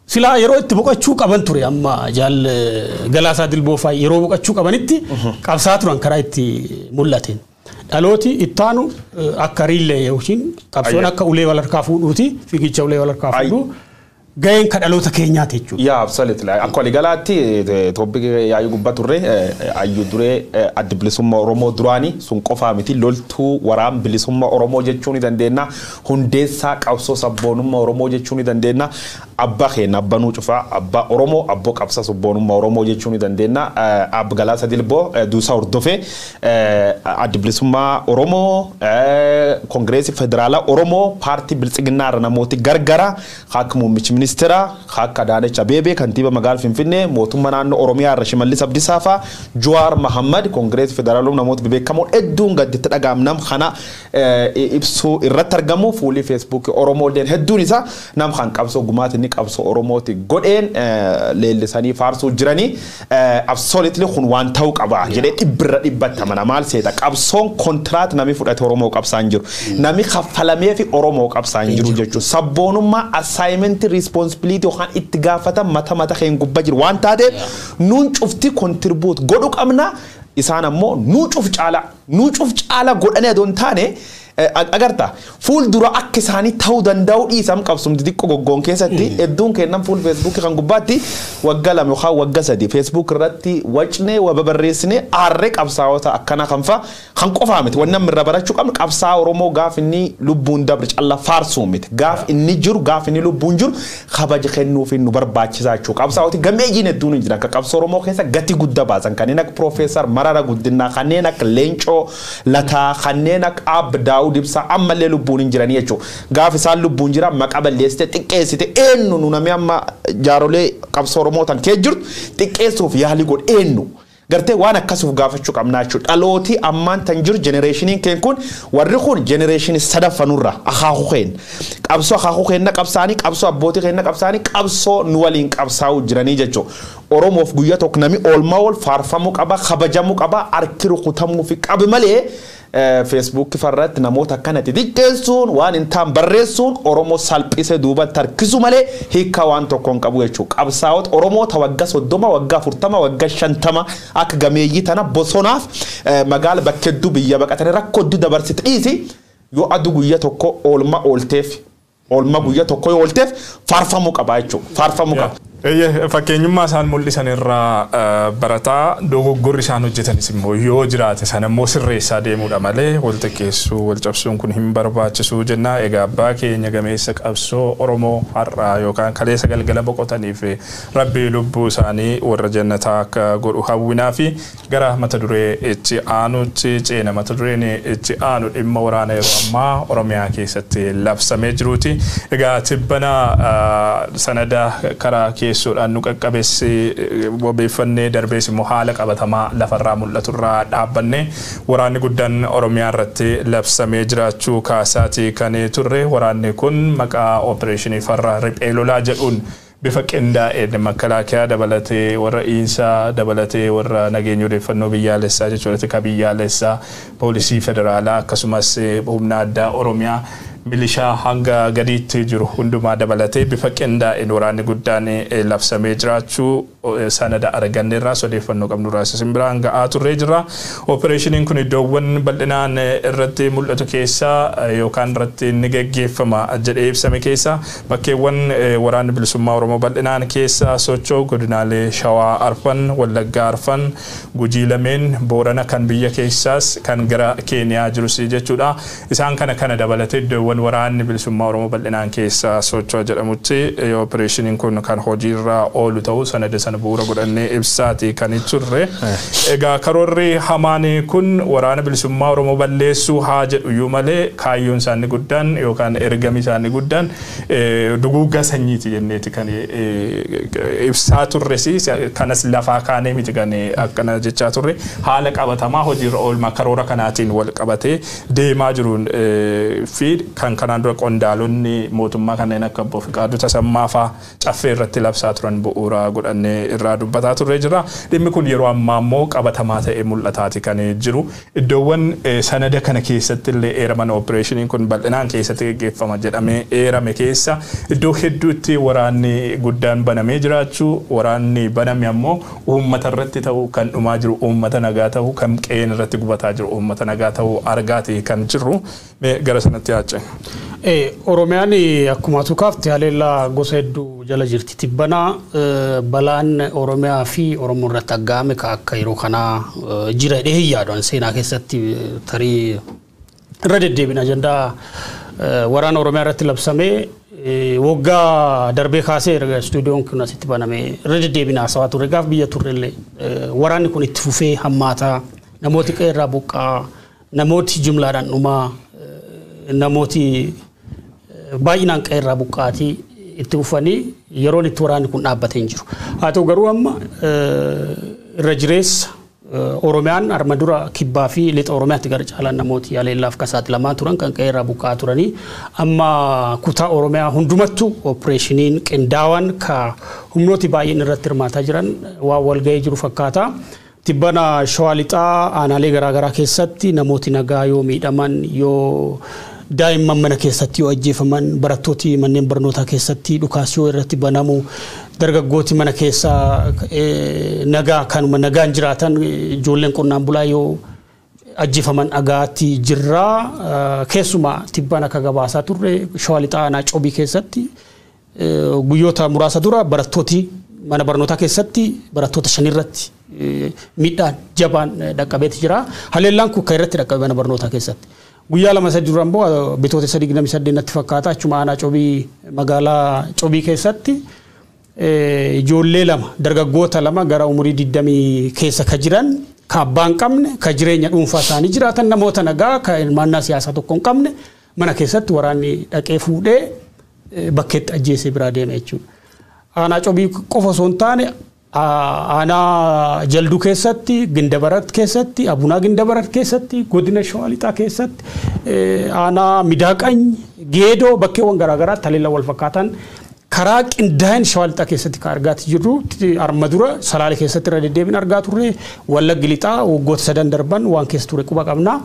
silaa yeroo itti boqochuu qaban ture, amma jaal Galaasaa Dilboo fa'aa yeroo boqochuu qabanitti qabsaa turan karaa itti mul'ateen. Dhalooti ittaanu akka riillee yookiin qabsoon akka ulee wal harkaa fuudhuuti, fiigicha ulee wal harkaa fuudhuu, gaheen ka dhaloota keenyaati jechuudha. Yaa, absolutely. Akka waliigalaatti topic yaa'ii gubbaa turre ayyuu duree Adda Bilisummaa Oromoo duraanii sun qofaa miti, loltuu waraan bilisummaa Oromoo jechuu ni dandeenya. Hundeessaa qabsoo sabboonummaa Oromoo jechuu ni dandeenya. Abbaa keenya, abbaa nuu cufaa, abbaa Oromoo, abboo qabsa sabboonummaa Oromoo jechuu ni dandeenya. Abba Galaasa Dilboo duusaa hordofee Adda Bilisummaa Oromoo, Kongireesii Federaalaa Oromoo, paartii Biltsiginnaa irra namooti gargara akka muummichi ministeera, akka Adaanech Abeebee kantiiba magaalaa Finfinnee, mootummaa naannoo Oromiyaa irra Shimallis Abdiisaa fa'aa, Jawaar Mahammad, Kongireesii Federaalaa namoota bebeekamoon hedduun gadditti dhaga'amnam kana ibsuu irratti argamu. Fuulli Feesbuukii Oromoo illeen hedduun isaa nam kan qabsoo gumaati inni qabsoo Oromooti godheen leellisanii faarsuu jiranii. Absolutely, kun waan ta'uu qaba jedhee dhibbirra dhibbatti amana. Maal seeta, qabsoon kontiraat nami fudhate Oromoo qabsaan jiru, nami kaffalamee fi Oromoo qabsaan jiru jechuudha. Sabboonummaa assignment, responsibility yookaan itti gaafatan mata mata keen gubbaa jiru waan taateef nuun cufti contribute godhu qabna. Isaan ammoo nuu cuf caala godhanii adoon taane agarta fuuldura akka isaanii ta'uu danda'u dhiisam. Qabsumti xiqqoo goggoon keessatti hedduun kennan fuul Feesbuukii kan gubbaatti waggaa 2 yookaan waggaa 3 Feesbuuk irratti wacnee wa babarreessine aarree qabsaa'ota akkana kan fa'a kan qofaa miti. Wanni amma irra barachuu qabnu, qabsaa Oromoo gaaf inni lubbuun dabre calla faarsuu miti, gaaf inni jiru, gaaf inni lubbuun jiru kabaja kennuuf nu barbaachisaa jechuudha. Qabsaa'oti gameeyyiin hedduun hin jiran akka qabsoo Oromoo keessa gatii guddaa baasan, kanneen akka Piroofeesar Marara Guddinaa, kanneen akka Leencoo Lataa, kanneen akka Abba Daawud Ibsaa ammallee lubbuun hin jiranii jechuudha. Gaaf isaan lubbuun jiran maqaa balleessite xiqqeessite eenyu nu namni amma jaarolee qabsoo Oromoo tan kee jirtu xiqqeessuuf yaalii godhe eenyu? Gartee waan akkasuuf gaafachuu qabnaa jechuudha. Dhalootii ammaan tan jiru, generationiin keen kun, warri kun generationii sadaffanurra akaakuu keen. Qabsoo akaakuu keenna qabsaanii, qabsoo abbootii keenna qabsaanii, qabsoo nu waliin qabsaa'uu jiranii jechuudha. Oromoof guyyaa tokko namni oolmaa ool faarfamuu qaba, kabajamuu qaba, harki rukutamuu fi qabi malee Feesbuukii farratti namoota akkanatti xiqqeessuun, waan hin taan barreessuun Oromoo salphisee duubatti harkisu malee hiikkaa waan tokko hin qabu jechuudha. Qabsaa'ota Oromoo ta waggaa 30, waggaa 40, waggaa 50 akka gameeyyii tana bosonaaf magaala bakka hedduu biyya baqatanii rakkoo hedduu dabarsite dhiisi, yoo aduu guyyaa tokko oolma oolteef, oolma guyyaa tokko yoo oolteef faarfamuu qaba jechuudha. Faarfamuu qaba. Fakkeenyummaa isaan mul'isan irraa barataa dogoggorri isaan hojjetanis immoo yoo jiraate sana immoo sirreessaa deemuudha malee wal xiqqeessuu wal cabsuun kun hin barbaachisu jenna. Egaa abbaa keenya gameessa qabsoo Oromoo har'aa yookaan kaleessa galgala boqotaniif Rabbi lubbuu isaanii warra jannataa akka godhu hawwinaa fi gara mata duree itti aanutti ceena. Mata dureen itti aanu dhimma waraana yeroo ammaa Oromiyaa keessatti labsamee jiruuti. Egaa tibbana sanada karaa keessoodhaan nu qaqqabeessi wabeeffannee darbees immoo haala qabatamaa lafarraa mul'aturraa dhaabbannee waraanni guddaan Oromiyaa irratti labsamee jiraachuu kaasaati kan turre. Waraanni kun maqaa oopereeshinii farra riphee lolaa jedhuun bifa qindaa'een makalaakiyaa dabalatee warra iinsaa dabalatee warra nageenya odeeffannoo biyyaalessaa jechuudha tika biyyaalessaa poolisii federaalaa akkasumas humna addaa Oromiyaa milishaa hanga gadiitti jiru hundumaa dabalatee bifa qindaa'een waraanni guddaan labsamee jiraachuu sanada arganneerraa odeeffannoo qabnurraa isin biraan ga'aa turree jirra. Oopereeshiniin kun iddoowwan bal'inaan irratti mul'atu keessaa yookaan irratti ni geggeeffama jedhee ibsame keessaa bakkeewwan waraanni bilisummaa Oromoo bal'inaan keessa socho'u godinaalee Shawaa Arfan, Wallaggaa Arfan, Gujii lameen, Boorana kan biyya keessaas kan gara Keeniyaa jirus jechuudha. Isaan kana dabalatee iddoowwan waraanni bilisummaa Oromoo bal'inaan keessa socho'a jedhamutti oopereeshiniin kun kan hojiirra oolu ta'uu sanada sana bu'uura godhannee ibsaati kan turre. Egaa karoorri hamaan kun waraana bilisummaa Oromoo balleessuu haa jedhu iyyuu malee kaayyoon isaanii guddaan yookaan ergami isaanii guddaan duguuggaa sanyiiti jenneeti kan ibsaa turres kanas lafaa kaanee miti kan akkana jechaa turre haala qabatamaa hojiirra oolmaa karoora kanaatiin wal qabatee deemaa jiruun fi kan kanaan dura qondaalonni mootummaa kanneen akka Obbo Fiqaaduu Tasammaa fa'aa caffee irratti labsaa turan bu'uura godhannee irraa dubbataa turre jira. Dhimmi kun yeroo ammaa immoo qabatamaa ta'ee mul'ataati kan jiru. Iddoowwan sanada kana keessatti illee eeraman oopereeshiniin kun bal'inaan keessatti geggeeffama jedhamee eerame keessa iddoo hedduutti waraanni guddaan banamee jiraachuu waraanni baname ammoo uummata irratti ta'uu kan dhumaa jiru uummata nagaa ta'uu kan qe'een irratti gubataa jiru uummata nagaa ta'uu argaati kan jirru. Gara sanatti yaacce. Oromiyaan akkuma tukaafte haleellaa gosa hedduu jala jirti. Tibbanaa balaan Oromiyaa fi Oromoo irratti aggaame akka yeroo kanaa jira jedhee hin yaadu. Seenaa keessatti tarii irra deddeebiin ajandaa waraana Oromiyaa irratti labsamee waggaa darbee kaasee erga istuudiyoon kun asitti banamee irra deddeebiin haasawaa turre gaaf biyya turrellee waraanni kun itti fufee hammaataa namooti qe'ee irraa buqqaa namooti jumlaadhaan dhumaa namooti baay'inaan qe'ee irraa buqqaatii itti fufanii yeroon itti waraanni kun dhaabbatee hin jiru. Haa ta'u garuu amma irra jireessa Oromiyaan arma dura kibbaa fi lixa Oromiyaatti gara caalaan namooti haleellaaf kan saaxilamaa turan kan qe'ee irraa buqqa'aa turanii amma kutaa Oromiyaa hundumattuu oopereeshiniin qindaawaan ka humnooti baay'een irratti hirmaataa jiran waan wal ga'ee jiru fakkaata. Tibbana Shawaa lixaa aanaalee garaagaraa keessatti namooti nagaa yoo miidhaman yoo daa'imman mana keessatti yoo ajjeefaman barattooti manneen barnootaa keessatti dhukaas yoo irratti banamu dargaggooti mana keessa nagaa kanuma nagaan jiraatan ijoolleen qonnaan bulaa yoo ajjeefaman dhagaatti jirra. Keessumaa tibbana akka gabaasaa turre Shawaa lixaa aanaa Cobii keessatti guyyoota muraasa dura barattooti mana barnootaa keessatti barattoota 5 irratti miidhaan jabaan dhaqqabeeti jira. Haleellaan kun kan irratti dhaqqabe mana barnootaa keessatti. Guyyaa 2-3 dura immoo bitootessa 28 natti fakkaata achuma aanaa Cobii magaalaa Cobii keessatti ijoollee lama dargaggoota lama gara umurii 20 keessa ka jiran ka abbaa hin qabne ka jireenya dhuunfaa isaanii jiraatan namoota nagaa ka hirmaannaa siyaasaa tokko hin qabne mana keessatti waraanni dhaqee fuudhee bakkeetti ajjeesee biraa deeme jechuudha. Aanaa Cobii qofa osoo hin taane aanaa Jalduu keessatti, Gindabarat keessatti, Abunaa Gindabarat keessatti, godina Shawaa lixaa keessatti, aanaa Midaaqany, Geedoo bakkeewwan garaagaraatti haleellaa wal fakkaatan karaa qindaa'een Shawaa lixaa keessatti kan argaati jirru. Arma dura Salaalee keessatti irra deddeebiin argaa turre, Wallaggi lixaa waggoota 3 darban waan keessa ture quba qabna.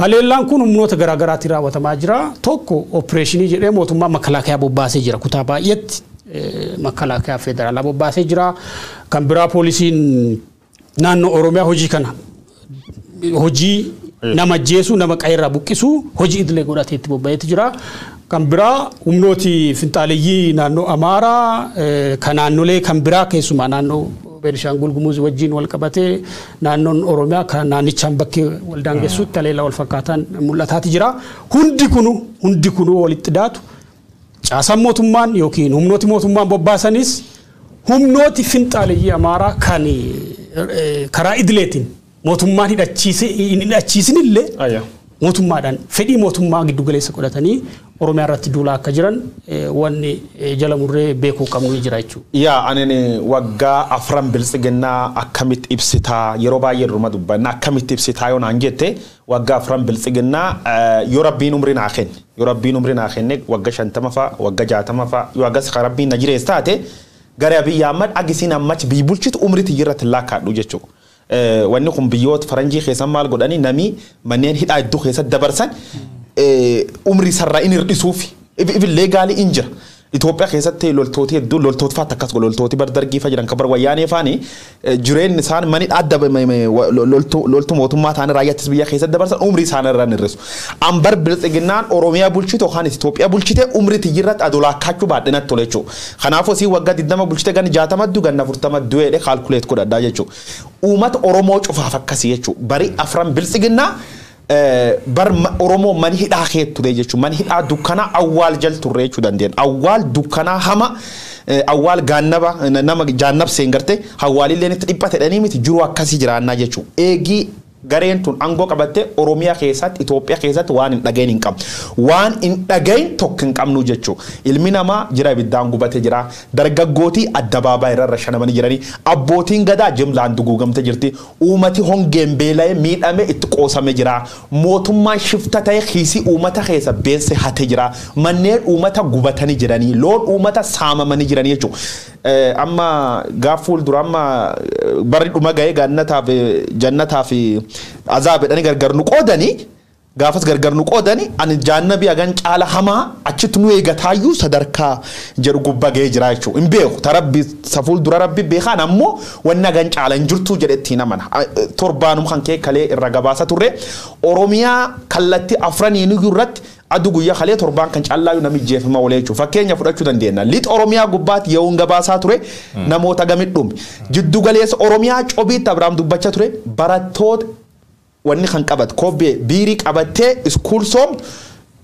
Haleellaan kun humnoota garaagaraatiin raawwatamaa jira. Tokko oopereeshinii jedhee mootummaa makalaakiyaa bobbaasee jira kutaa baay'eetti. Makalaakiyaa federaalaa bobbaasee jira. Kan biraa poolisiin naannoo Oromiyaa hojii kana hojii nama ajjeesuu nama qe'ee irraa buqqisuu hojii idilee godhatee itti bobba'eetu jira. Kan biraa humnooti finxaaleyyii naannoo Amaaraa kan naannolee kan biraa keessumaa naannoo Beenishaangul Gumuz wajjin wal qabatee naannoon Oromiyaa kan naannichaan bakkee wal daangessutti haleellaa wal fakkaataan mul'ataati jira. Hundi kunu walitti daatu caasaan mootummaan yookiin humnooti mootummaan bobbaasanis humnooti finxaaleyyii Amaaraa kan karaa idileetiin mootummaan hidhachiisinillee mootummaadhaan fedhii mootummaa giddu galeessa godhatanii Oromiyaa irratti duulaa akka jiran wanni jala murree beekuu qabnu ni jira jechuudha. Yaa ani waggaa 4 biltsiginnaa akkamitti ibsitaa yeroo baay'ee duruma dubbanna akkamitti ibsitaa yoo naan jette waggaa 4 biltsiginnaa yoo rabbiin umrii naa kenne yoo rabbiin umrii naa kenne waggaa 50 fa'a waggaa 60 fa'a yoo akkas rabbiin na jireessa taate gara Abiyyi Ahmad agisiin ammachi biyyi bulchitu umrii tiyyirratti lakkaadhu jechuudha. Wanni kun biyyoota faranjii keessan maal godhanii namni manneen hidhaa hedduu keessatti dabarsan umrii sarara inni hir'isuuf ifillee gaalii in jira. Itoophiyaa keessatti loltooti hedduu loltoota fa'aa akkas godhu loltooti bar dargii fa'a jiran kan bar wayyaanee fa'aani jireenyi isaan mani adda loltuu mootummaa ta'anii raayyaa ittisa biyyaa keessatti dabarsan umrii isaan irraa hir'isu. Ambar biltsiginnaan Oromiyaa bulchite yookaan Itoophiyaa bulchite umrii tiyyirratti adolaa kaachuu baadhinatti tole jechuudha. Kanaafuu isii waggaa 20 bulchite ganna 60 du ganna 40 du'eedhe kaalkuleet godhadhaa jechuudha. Uummata Oromoo cufaaf akkasii jechuudha. Bari 4 biltsiginnaa bar Oromoo mani hidhaa kee ture jechuudha. Mani hidhaa dukkanaa awwaal jal turre jechuu dandeenya. Awwaal dukkanaa hama awwaal gaannaba nama jaannab seen garte awwaalillee itti dhiphate dhanii miti jiru akkasii jiraannaa jechuudha. Eegii gareen tun aangoo qabatte Oromiyaa keessatti Itoophiyaa keessatti waan hin dhagahin hin qabnu. Waan hin dhagahin tokko hin qabnu jechuudha. Ilmi namaa jira ibiddaan gubate jira. Dargaggootii addabaabaa irra shanamanii jiranii. Abbootiin gadaa jimlaan duguugamte jirti. Uummati hongeen beela'ee miidhame itti qoosame jira. Mootummaan shifta ta'e kiisii uummata keessa beelse hate jira. Manneen uummata gubatanii jiranii. Loon uummata saamamanii jiranii jechuudha. Amma gaaf fuuldura amma barri dhuma ga'ee gannataaf jannataaf azaab jedhanii gargar nu qoodanii gaafas gargar nu qoodanii ani jaannabii hagan caala hamaa achitti nu eegataayyuu sadarkaa jedhu gubbaa ga'ee jira jechuudha. Hin beeku tarabbi safuul dura rabbi beekaan ammoo wanni hagan caala hin jirtu jedhetti namana. Torbaanum kan kee kalee irra gabaasa turre Oromiyaa kallattii afraniin irratti aduu guyyaa kalee torbaan kan caalaayu nami jeefama olee jechuudha. Fakkeenya fudhachuu dandeenya. Lixa Oromiyaa gubbaatti yeroon gabaasaa ture namoota gamit dhume. Jiddu galeessa Oromiyaa cobiitti Abiraam dubbachaa ture barattoota wanni kan qabate kobbee biirii qabattee iskuul soom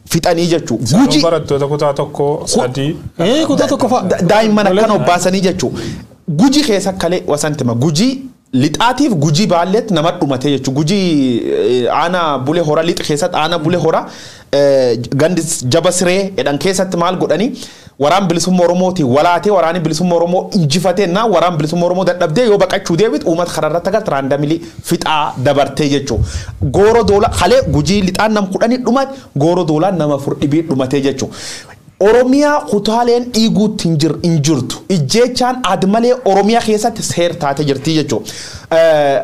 fixanii jechuudha. Gujii barattoota kutaa 1 3 kutaa 1 fa'a. Daa'imman akkan obbaasanii jechuudha. Gujii keessa kalee wasantima gujii lixaatiif gujii baalleetti nama dhumatee jechuudha. Gujii aanaa bulee hora lixa keessatti aanaa bulee hora gandi jaba siree jedhan keessatti maal godhanii waraan bilisummaa Oromootiin walaatee waraanni bilisummaa Oromoo injifatee naa waraan bilisummaa Oromoo dadhabdee yoo baqachuu deebitu uummata kararratti agarta raandamilii fixaa dabartee jechuudha. Gooroo doolaa halee gujii lixaan nam 10 dhumate gooroo doolaan nama 4 dhibii dhumatee jechuudha. Oromiyaa kutaaleen dhiiguutti hin jirtu. Ijjeechaan admalee Oromiyaa keessatti seer taatee jirti jechuudha.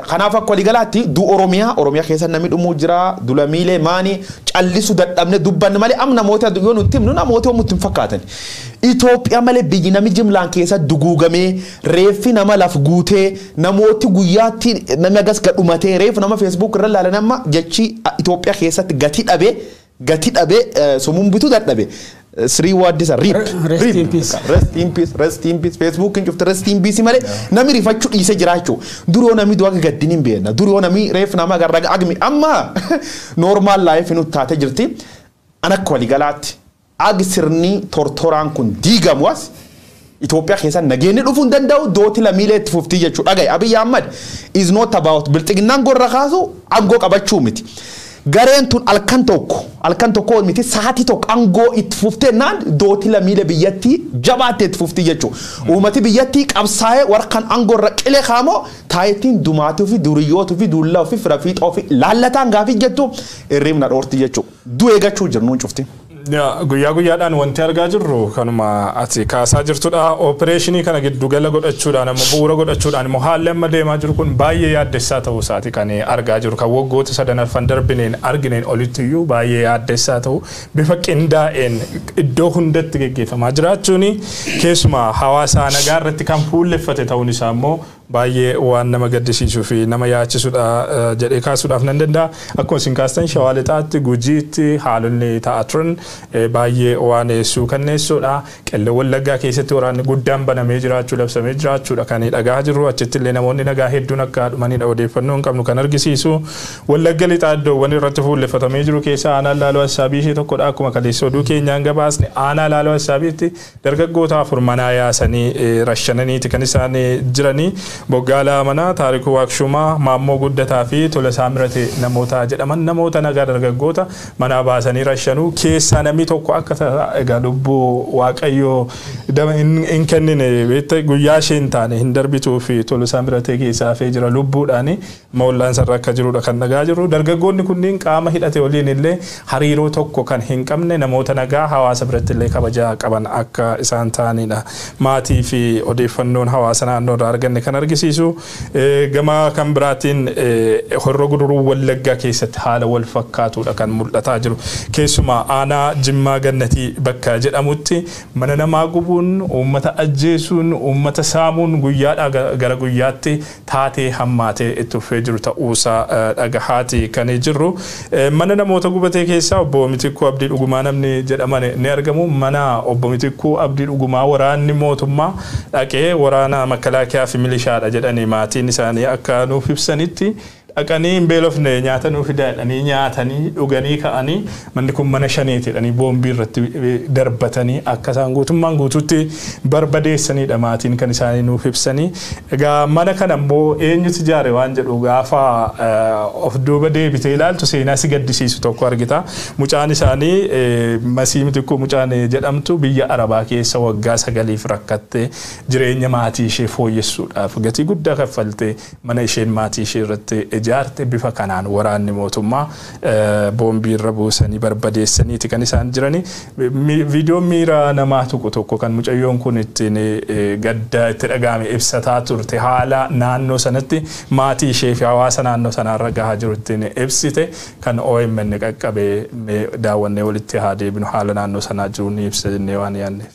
Kanaaf akka waliigalaatti du Oromiyaa keessa namni dhumuu jira dulamiilee maanii callisu dadhabne dubbanne malee amma namoota yoo nutti himnu namoota yommuu hin fakkaatan. Itoophiyaa malee biyyi namni jimlaan keessa duguugamee reeffi nama laf guutee namooti guyyaatti namni agas gadhumatee reeffi nama feesbuuk irra ilaalan amma jechi Itoophiyaa keessatti gati dhabee sumuun bituu dadhabe. 3 words are rip, rest in peace, rest in peace, rest in peace. Facebook in cufte rest in peace malee namni rifachuu dhiisee jira jechuudha. Duroo namni du'a gaddin hin beekna. Duroo namni reef nama garra agmi amma normal life nu taate jirti. An akka waliigalaatti ag sirni tortoraan kun diigamu as Itoophiyaa keessa nageenyi dhufuu hin danda'u dooti lamiilee itti fuftii jechuudha. Dhagaye Abiyyi Ahmad is not about bilxiginnaan gorra kaasu aangoo qabachuu miti. Gareen tun halkan tokko miti sa'aatii tokko aangoo itti fuftee naan dooti lamiilee biyyattii jabaattee itti fuftii jechuudha. Uummati biyyattii qabsaa'ee warqaan aangoo irra qilee kaamoo taayitiin dumaatuu fi duriyyootuu fi dullaa fi fira fiixoo fi laallataan gaafii jettu hirribna dhoorti jechuudha. Du'ee gachuu jirnuun cufti. Guyyaa guyyaadhaan wanti argaa jirru kanuma ati kaasaa jirtudha. Opereeshinii kana giddugala godhachuudhaan amma bu'uura godhachuudhaan immoo haalli amma deemaa jiru kun baay'ee yaaddessaa ta'uu isaati kan argaa jiru. Kan waggoota sadan arfan darbineen argineen olitti iyyuu baay'ee yaaddessaa ta'u bifa qindaa'een iddoo hundatti geggeeffamaa jiraachuun keessumaa hawaasa nagaa irratti kan fuulleffate ta'uun isaa immoo Baay'ee waan nama gaddisiisuu fi nama yaachisudha jedhee kaasuudhaaf nan danda'a. Akkuma isin kaastan Shawaa Lixaatti, Gujiitti haalonni ta'aa turan baay'ee waan suukanneessuudha. Qellem Wallaggaa keessatti waraanni guddaan banamee jiraachuu, labsamee jiraachuudha kan dhagaa jirru. Achitti illee namoonni nagaa hedduun akka dhumanidha odeeffannoo hin qabnu kan argisiisu. Wallagga Lixaa iddoowwan irratti fuulleeffatamee jiru keessaa aanaan Laaloo Assaabii ishee tokkodha. Akkuma kaleessa oduu keenyaan gabaasne aanaa Laaloo Assaabiitti dargaggoota 4 manaa yaasanii rashananiiti kan isaan jiranii. Boggaalaa Manaa, Taarikuu Waaqshumaa, Maammoo Guddataa fi Tolasaa Mirate namoota jedhaman namoota nagaa dargaggoota manaa baasanii rashanuu keessaa namni tokko akka egaa lubbuu Waaqayyoo hin kennine beekte guyyaa ishee hin taane hin darbituu fi Tolasaa Miratee keessaa hafee jira lubbuudhaani moollaan sarara akka jirudha kan dhagaa jiru. Dargaggoonni kunniin qaama hidhate waliin illee hariiroo tokko kan hin qabne namoota nagaa hawaasa biratti illee kabajaa qaban akka isaan ta'anidha. Maatii fi odeeffannoon hawaasa naannoo irraa arganne kan argisiisu. Gama kan biraatiin Horroo Guduruu Wallaggaa keessatti haala wal fakkaatudha kan mul'ataa jiru. Keessumaa aanaa Jimmaa Gannatii bakka jedhamutti mana namaa gubuun, uummata ajjeesuun, uummata saamuun guyyaadhaa gara guyyaatti taatee hammaatee itti fufee jiru ta'uusaa dhagahaati kan jirru. Mana namoota gubatee keessaa obbo Mitikkuu Abdii Dhugumaa namni jedhaman ni argamu. Mana obbo Mitikkuu Abdii Dhugumaa waraanni mootummaa dhaqee waraana makalaakiyaa fi milishaadha jedhanii maatiin isaanii akka nuuf ibsanitti dhaqanii hin beelofne nyaata nuuf fidaa jedhanii nyaatanii dhuganii ka'anii manni kun mana shaneeti jedhanii boombii irratti darbatanii akka isaan guutummaan guutuutti barbadeessanidha maatiin kan isaanii nuuf ibsanii. Egaa mana kana immoo eenyutu ijaare waan jedhu gaafa of duuba deebitee ilaaltu seenaa si gaddisiisu tokko argita. Mucaan isaanii Masii Mitikkuu mucaan jedhamtu biyya Arabaa keessa waggaa 9 rakkattee jireenya maatii ishee fooyyessuudhaaf gatii guddaa kaffaltee mana isheen maatii ishee irratti ijaarte bifa kanaan waraanni mootummaa boombii irra buusanii barbadeessaniiti kan isaan jiranii. Viidiyoon miira namaa tuqu tokko kan mucayyoon kun ittiin gadda itti dhagahame ibsataa turte haala naannoo sanatti maatii ishee fi hawaasa naannoo sanaarra gahaa jiru ittiin ibsite kan OMN qaqqabee daawwannee walitti haa deebinu haala naannoo sanaa jiru ni ibsa jennee waan yaadneef.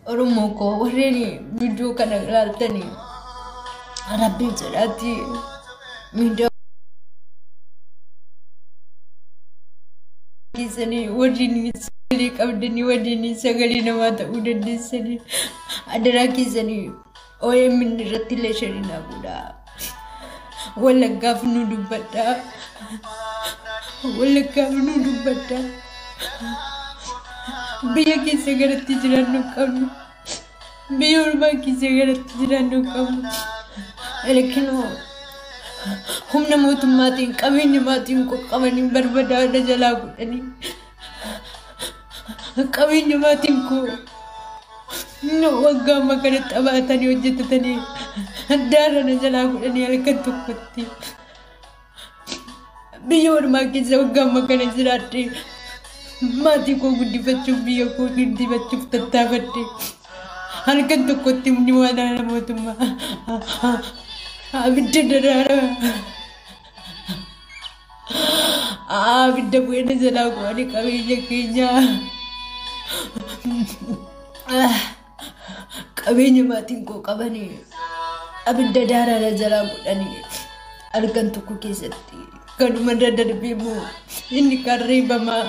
Oromoo koo warreen viidiyoo kana ilaaltanii Rabbiin jedhaatti miidhaa keessanii warreen sagalee qabdanii warreen sagalee namaa ta'uu dandeessanii adaraa keessanii OMN irratti illee sharinaa godhaa. Wallaggaaf nu dubbadhaa. Wallaggaaf nu dubbadhaa. Biyya keessa garatti jiraannu qabnu. Biyya ormaa keessa garatti jiraannu qabnu. Lakinoo humna mootummaatiin qabeenya maatiin qoqqabanii barbadaadha jalaa godhanii qabeenya maatiin koo waggaa amma kana xabaatanii hojjetatanii daarana jalaa godhanii halkan tokkotti biyya ormaa keessa waggaa amma kana jiraadhe maatii koo guddifachuuf biyya koo guddifachuuf tattaafadhe halkan tokkotti humni waraana mootummaa abidda daraara abidda bu'eena jalaa godhanii qabeenya keenya qabeenya maatiin koo qabanii abidda daraara jalaa godhanii halkan tokko keessatti kanuma irra darbee immoo inni kaan reebamaa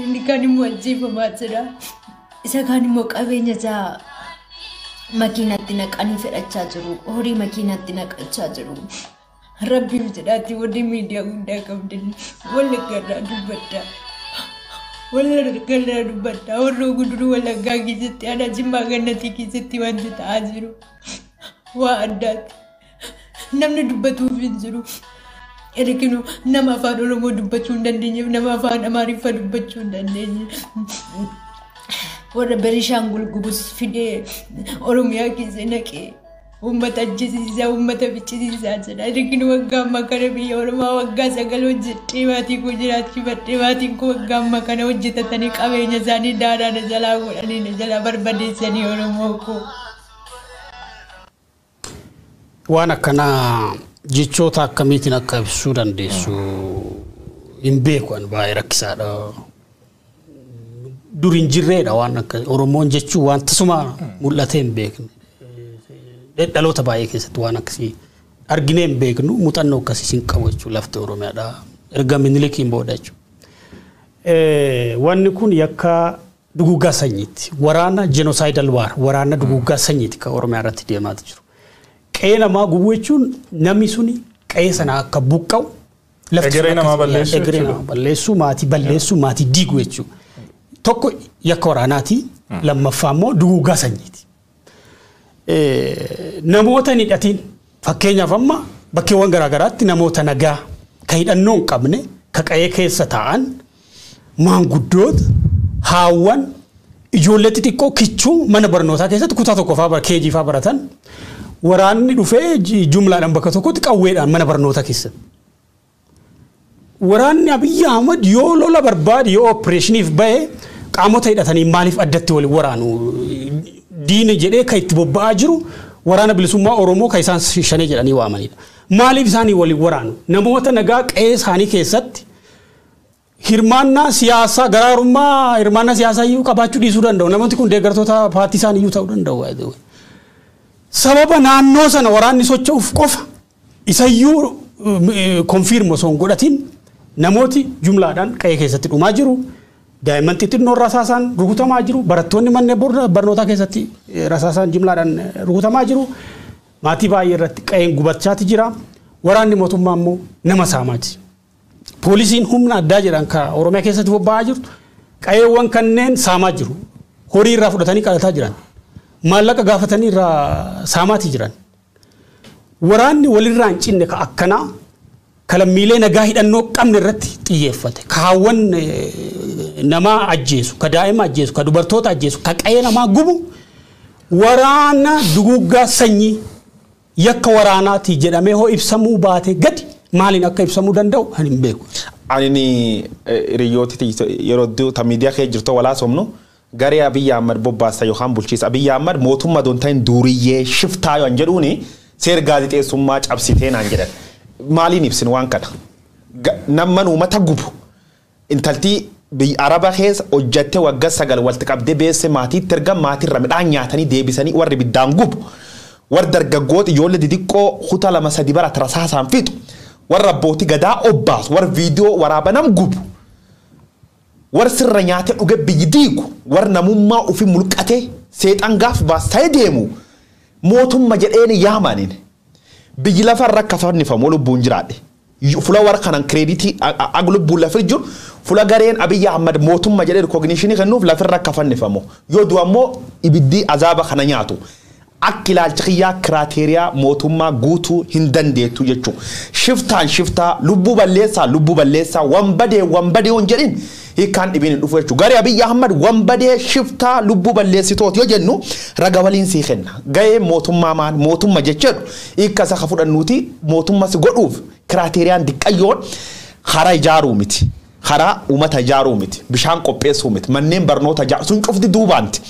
inni kaan immoo ajjeefamaa jira isa kaan immoo qabeenya isaa makiinatti naqanii fedhachaa jiru horii makiinatti naqachaa jiru. Rabbiif jedhaatti warri miidiyaa guddaa qabdan Wallaggaa irraa dubbadhaa. Wallaggaa irraa dubbadhaa. Warra Guduruu Wallaggaa keessatti aanaa Jimmaa Gannatii keessatti wanti ta'aa jiru waa addaati. Namni dubbatuuf hin jiru. Erginuu nama afaan Oromoo dubbachuu hin dandeenyeef nama afaan Amaariffaa dubbachuu hin dandeenye. Warra Benishaangul Gumuz fidee Oromiyaa keessa naqee uummata ajjeesiisaa uummata ficcisiisaa jira. Erginuu waggaa ammaa kana biyya Oromaa waggaa 9 hojjedhee maatii koo jiraachifadhee maatiin koo waggaa ammaa kana hojjetatanii qabeenya isaanii daaraa na jalaa godhanii na jalaa barbadeessanii Oromoo koo. Waan akkanaa jechoota akkamiitiin akka ibsuu dandeessu hin beeku ani baay'ee rakkisaadha. Dur hin jirreedha waan akka Oromoon jechuun waan tasuma mul'atee hin beekne. Dhaloota baay'ee keessatti waan akkasii arginee hin beeknu, muuxannoo akkasii hin qabu jechuudha lafti Oromiyaadha. Erga Minilikiin booda jechuudha. Wanni kun yakka duguuggaa sanyiiti. Waraana genocidal war, waraana duguuggaa sanyiiti kan Oromiyaa irratti deemaa jiru. Qe'ee namaa gubuu jechuun namni suni qe'ee sana akka buqqa'u, Egeree namaa balleessuu egeree jechuudha. namaa balleessuu, maatii balleessuu, maatii diiguu jechuudha. Tokko yakka waraanaati, lammaffaa immoo duguuggaa sanyiiti. Namoota hin hidhatiin, fakkeenyaaf amma bakkeewwan garaagaraatti namoota nagaa ka hidhannoo hin qabne ka qe'ee keessa taa'an, maanguddoota, haawwan, ijoollee xixiqqoo kichuu mana barnootaa keessatti kutaa tokko faa keejii faa baratan, waraanni dhufee jumlaadhaan bakka tokkotti qawweedhaan mana barnootaa keessatti. Waraanni Abiyyi Ahmad yoo lola barbaade, yoo opereeshiniif bahe, qaamota hidhatanii maaliif addatti waliin waraanu? Diina jedhee kan itti bobba'aa jiru Waraana Bilisummaa Oromoo kan isaan shanee jedhanii waamanidha. Maaliif isaanii waliin waraanu? Namoota nagaa qe'ee isaanii keessatti hirmaannaa siyaasaa, garaagarummaa hirmaannaa siyaasaa iyyuu qabaachuu dhiisuu danda'u. Namooti kun deeggartoota paartii isaanii iyyuu ta'uu danda'u. Sababa naannoo sana waraanni socho'uuf qofa isayyuu confirm osoo hin godhatin namooti jumlaadhaan qe'ee keessatti dhumaa jiru. Daa'imman xixinnoon rasaasaan rukutamaa jiru. Barattoonni manneen barnootaa keessatti rasaasaan jumlaadhaan rukutamaa jiru. Maatii baay'ee irratti qe'een gubachaati jira. Waraanni mootummaa immoo nama saamaa jira. Poolisiin humna addaa jedhan kan Oromiyaa keessatti bobba'aa jirtu qe'eewwan kanneen saamaa jiru. Horii irraa fudhatanii qalataa jiran. Maallaqa gaafatanii irraa saamaati jiran. Waraanni walirraa hin cinne ka akkanaa ka lammiilee nagaa hidhannoo qabne irratti xiyyeeffate. Ka haawwan namaa ajjeesu, ka daa'ima ajjeesu, ka dubartoota ajjeesu, ka qe'ee namaa gubu, waraana duguuggaa sanyii yakka waraanaati jedhamee hoo ibsamuu baate gadi maaliin akka ibsamuu danda'u ani hin beeku. Ani hiriyooti yeroo ta miidiyaa kee jirtu walaa somnu garee Abiyyi Ahmad bobbaasa yookaan bulchiisa Abiyyi Ahmad mootummaa doon ta'in duuriyyee shiftaa yoo jedhuuni seera gaazexeessummaa cabsitee naan jedhan. Maaliin ibsin waan kana? Namman uummata gubu, intaltii biyya Araba keessa hojjattee waggaa 9 walitti qabdee beesse maatiitti erga maatirra midhaan nyaatanii deebisanii warri ibiddaan gubu, warri dargaggoota ijoollee xixiqqoo kutaa 2 3 barata rasaasaan fixu, warra abbootii gadaa obbaasu, warri viidiyoo waraabanam gubu, warri sirra nyaatee dhuge biyyi diigu, warri namummaa ofii mulqatee seexan gaaf baasee deemu mootummaa jedheen yaamaniin biyyi lafarra akka fannifamu lubbuun jiraadhe. Fula warra kanan kireeditii ag lubbuun lafir jiru, fula gareen Abiyyi Ahmad mootummaa jedhee rikogniishinii kennuuf lafirra akka fannifamu. Yoo du'a immoo ibiddi azaaba kana nyaatu. Akka ilaalcha kiyyaa kiraateeriyaa mootummaa guutuu hin dandeettu jechuudha. Shiftaan shiftaa, lubbuu balleessaa lubbuu balleessaa, wanbadee wanbadee hin jedhin hiikkaan dhibiin hin dhufu jechuudha. Garee Abiyyi Ahmad wanbadee shiftaa lubbuu balleessitooti yoo jennu raga waliin sii kenna. Gahee mootummaa maal mootummaa jechuudha hiikka isa fudhannuuti mootummaa si godhuuf kiraateeriyaan diqqayyoon karaa ijaaruu miti. Karaa uummata ijaaruu miti. Bishaan qopheessuu miti. Manneen barnoota ijaaruu sun cufti duubaanti.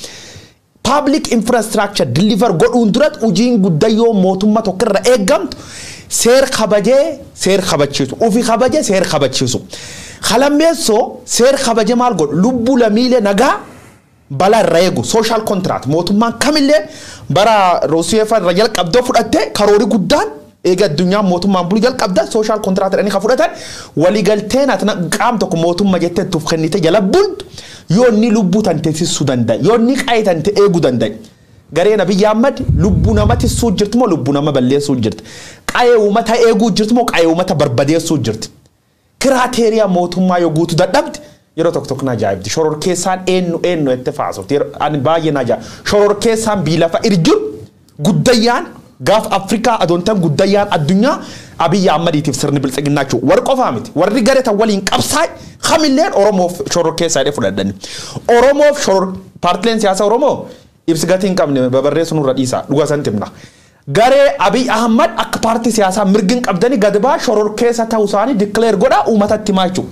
Public infrastructure deliver godhuun duratti hojiin guddayyoo mootummaa tokko irra eeggamtu seer kabajee seer kabachiisu, ofii kabajee seer kabachiisu. Kalammeessoo seer kabajee maal godhu? Lubbuu lammiilee nagaa balaa irra eegu, social contract mootummaan kamillee bara Roosiyee irra jalqabdoo fudhattee karoorii guddaan eega addunyaan mootummaan bulu jalqabda social contract jedhanii kan fudhatan, waliigalteen ati qaam tokko mootummaa jettee tuuf kennite jala bultu yoo inni lubbuu tan teessisuu danda'a, yoo inni qa'ee tan eeguu danda'a. Gareen Abiyyi Ahmad lubbuu nama tissuu jirti moo lubbuu nama balleessuu jirti? Qa'ee uummata eeguu jirti moo qa'ee uummata barbadeessuu jirti? Kiraateeriyaa mootummaa yoo guutuu dadhabde yeroo tokko tokko na ajaa'ibdi. Shororkeessaan eenyu eenyu itti faasofti. Ani baay'ee na ajaa'iba. Shororkeessaan biyya lafa irra jiru guddayyaan gaaf Afrikaa adoontan guddayyaan addunyaa Abiyyi Ahmadiitiif sirni biltsiginnaa jechuudha. Warri qofaa miti. Warri garee tan waliin qabsaa'e kamilleen Oromoof shororkeessaa jedhee fudhadhani. Oromoof shoror paartileen siyaasaa Oromoo ibsi gatii hin qabne babarreessu nurra dhiisa. Dhugaa san timna. Garee Abiy Ahmad akka paartii siyaasaa mirgi hin qabdanii gadi baa shororkeessa ta'uu isaanii declare godhaa uummatatti himaa jechuudha.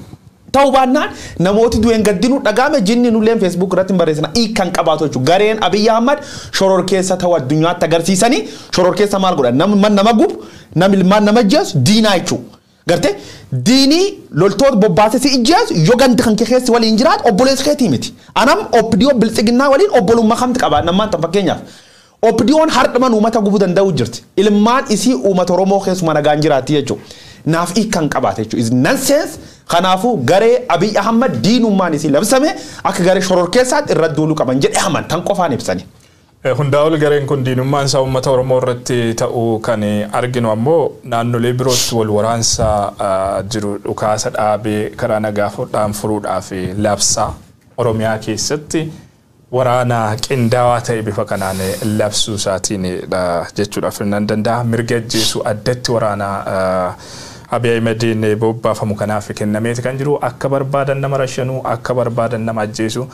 Ta'uu baannaan namooti du'een gaddinuu dhagaame jinni nulleen Facebook irratti hin barreessina hiikan qabaatu jechuudha. Gareen Abiy Ahmad shororkeessa ta'uu addunyaatti agarsiisanii shororkeessa maal godhan? Nama nama gubu, nama ilmaan nama ajjeesu diinaa jechuudha. Gartee diinii loltoota bobbaasee si ijjeesu yoo gandi kan keessi waliin jiraatu obboleessa keetii miti. Anam OPDO biltsiginnaa waliin obbolummaa kamti qaba nammaan tan fakkeenyaaf. OPDO'n hardhuman uummata gubuu danda'u jirti. Ilmaan isii uummata Oromoo keessuma nagaan jiraatti jechuudha. Naaf hiikan qabaate jechuudha. Is nonsense. Kanaafuu garee Abiy Ahmad diinummaan isii labsame akka garee shororkeessaatti irra duuluu qaban jedhee amantan qofaan ibsani. Hundaa ol gareen kun diinummaan isaa uummata Oromoo irratti ta'uu kan arginu ammoo naannolee birootti wal waraansa jiru dhukaasa dhaabee karaa nagaa fudhaan furuudhaaf labsaa Oromiyaa keessatti waraana qindaawaa ta'e bifa kanaan labsuu isaatiin jechuudhaaf nan danda'a. Mirga ajjeesuu addatti waraana Abiy Ahmediin bobbaafamu kanaaf kennameeti kan jiru akka barbaadan nama rashanuu akka barbaadan nama ajjeesuu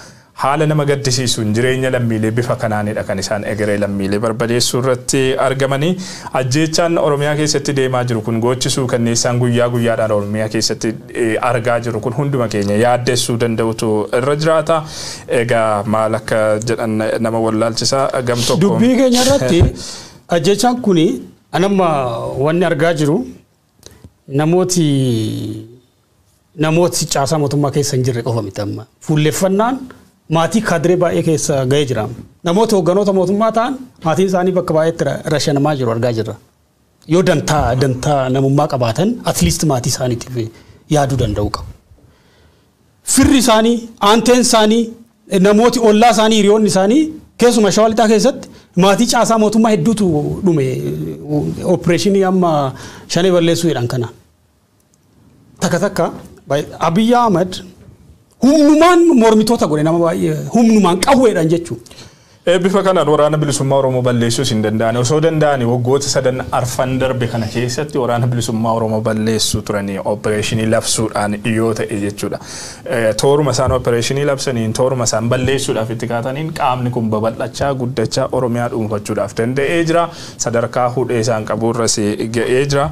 haala nama gaddisiisuun jireenya lammiilee bifa kanaanidha kan isaan egeree lammiilee barbadeessuu irratti argamanii ajjeechaan Oromiyaa keessatti deemaa jiru kun gochisuu kanneessaan guyyaa guyyaadhaan Oromiyaa keessatti argaa jiru kun hunduma keenya yaaddessuu danda'utu irra jiraata. Egaa maal akka jedhan nama wallaalchisaa gam tokko. Dubbii keenya irratti ajjeechaan kuni anamma wanni argaa jiru namooti caasaa mootummaa keessa hin jirre qofa miti amma. Fuulleffannaan maatii kaadiree baay'ee keessa ga'ee jira. Namoota hoogganoota mootummaa ta'an maatiin isaanii bakka baay'eetti rashanamaa jiru argaa jirra. Yoo dantaa namummaa qabaatan at least maatii isaaniitiif yaaduu danda'u qabu. Firri isaanii, aanteen isaanii, namooti ollaa isaanii, hiriyoonni isaanii keessumaa Shawaa Lixaa keessatti maatii caasaa mootummaa hedduutu dhume opereeshinii amma shanee balleessuu jedhan kana. Takka takka Abiy Ahmed humnumaan mormitoota godhe nama baay'ee humnumaan qawweedhaan jechuudha. Bifa kanaan waraana bilisummaa Oromoo balleessuus hin danda'ani. Osoo danda'ani waggoota sadan arfan darbe kana keessatti waraana bilisummaa Oromoo balleessuu turanii opereeshinii labsuudhaan yoo ta'e jechuudha. Tooruma isaan opereeshinii labsaniin tooruma isaan balleessuudhaaf itti kaataniin qaamni kun babal'achaa guddachaa Oromiyaa dhuunfachuudhaaf danda'ee jira. Sadarkaa hudhee isaan qaburras ga'ee jira.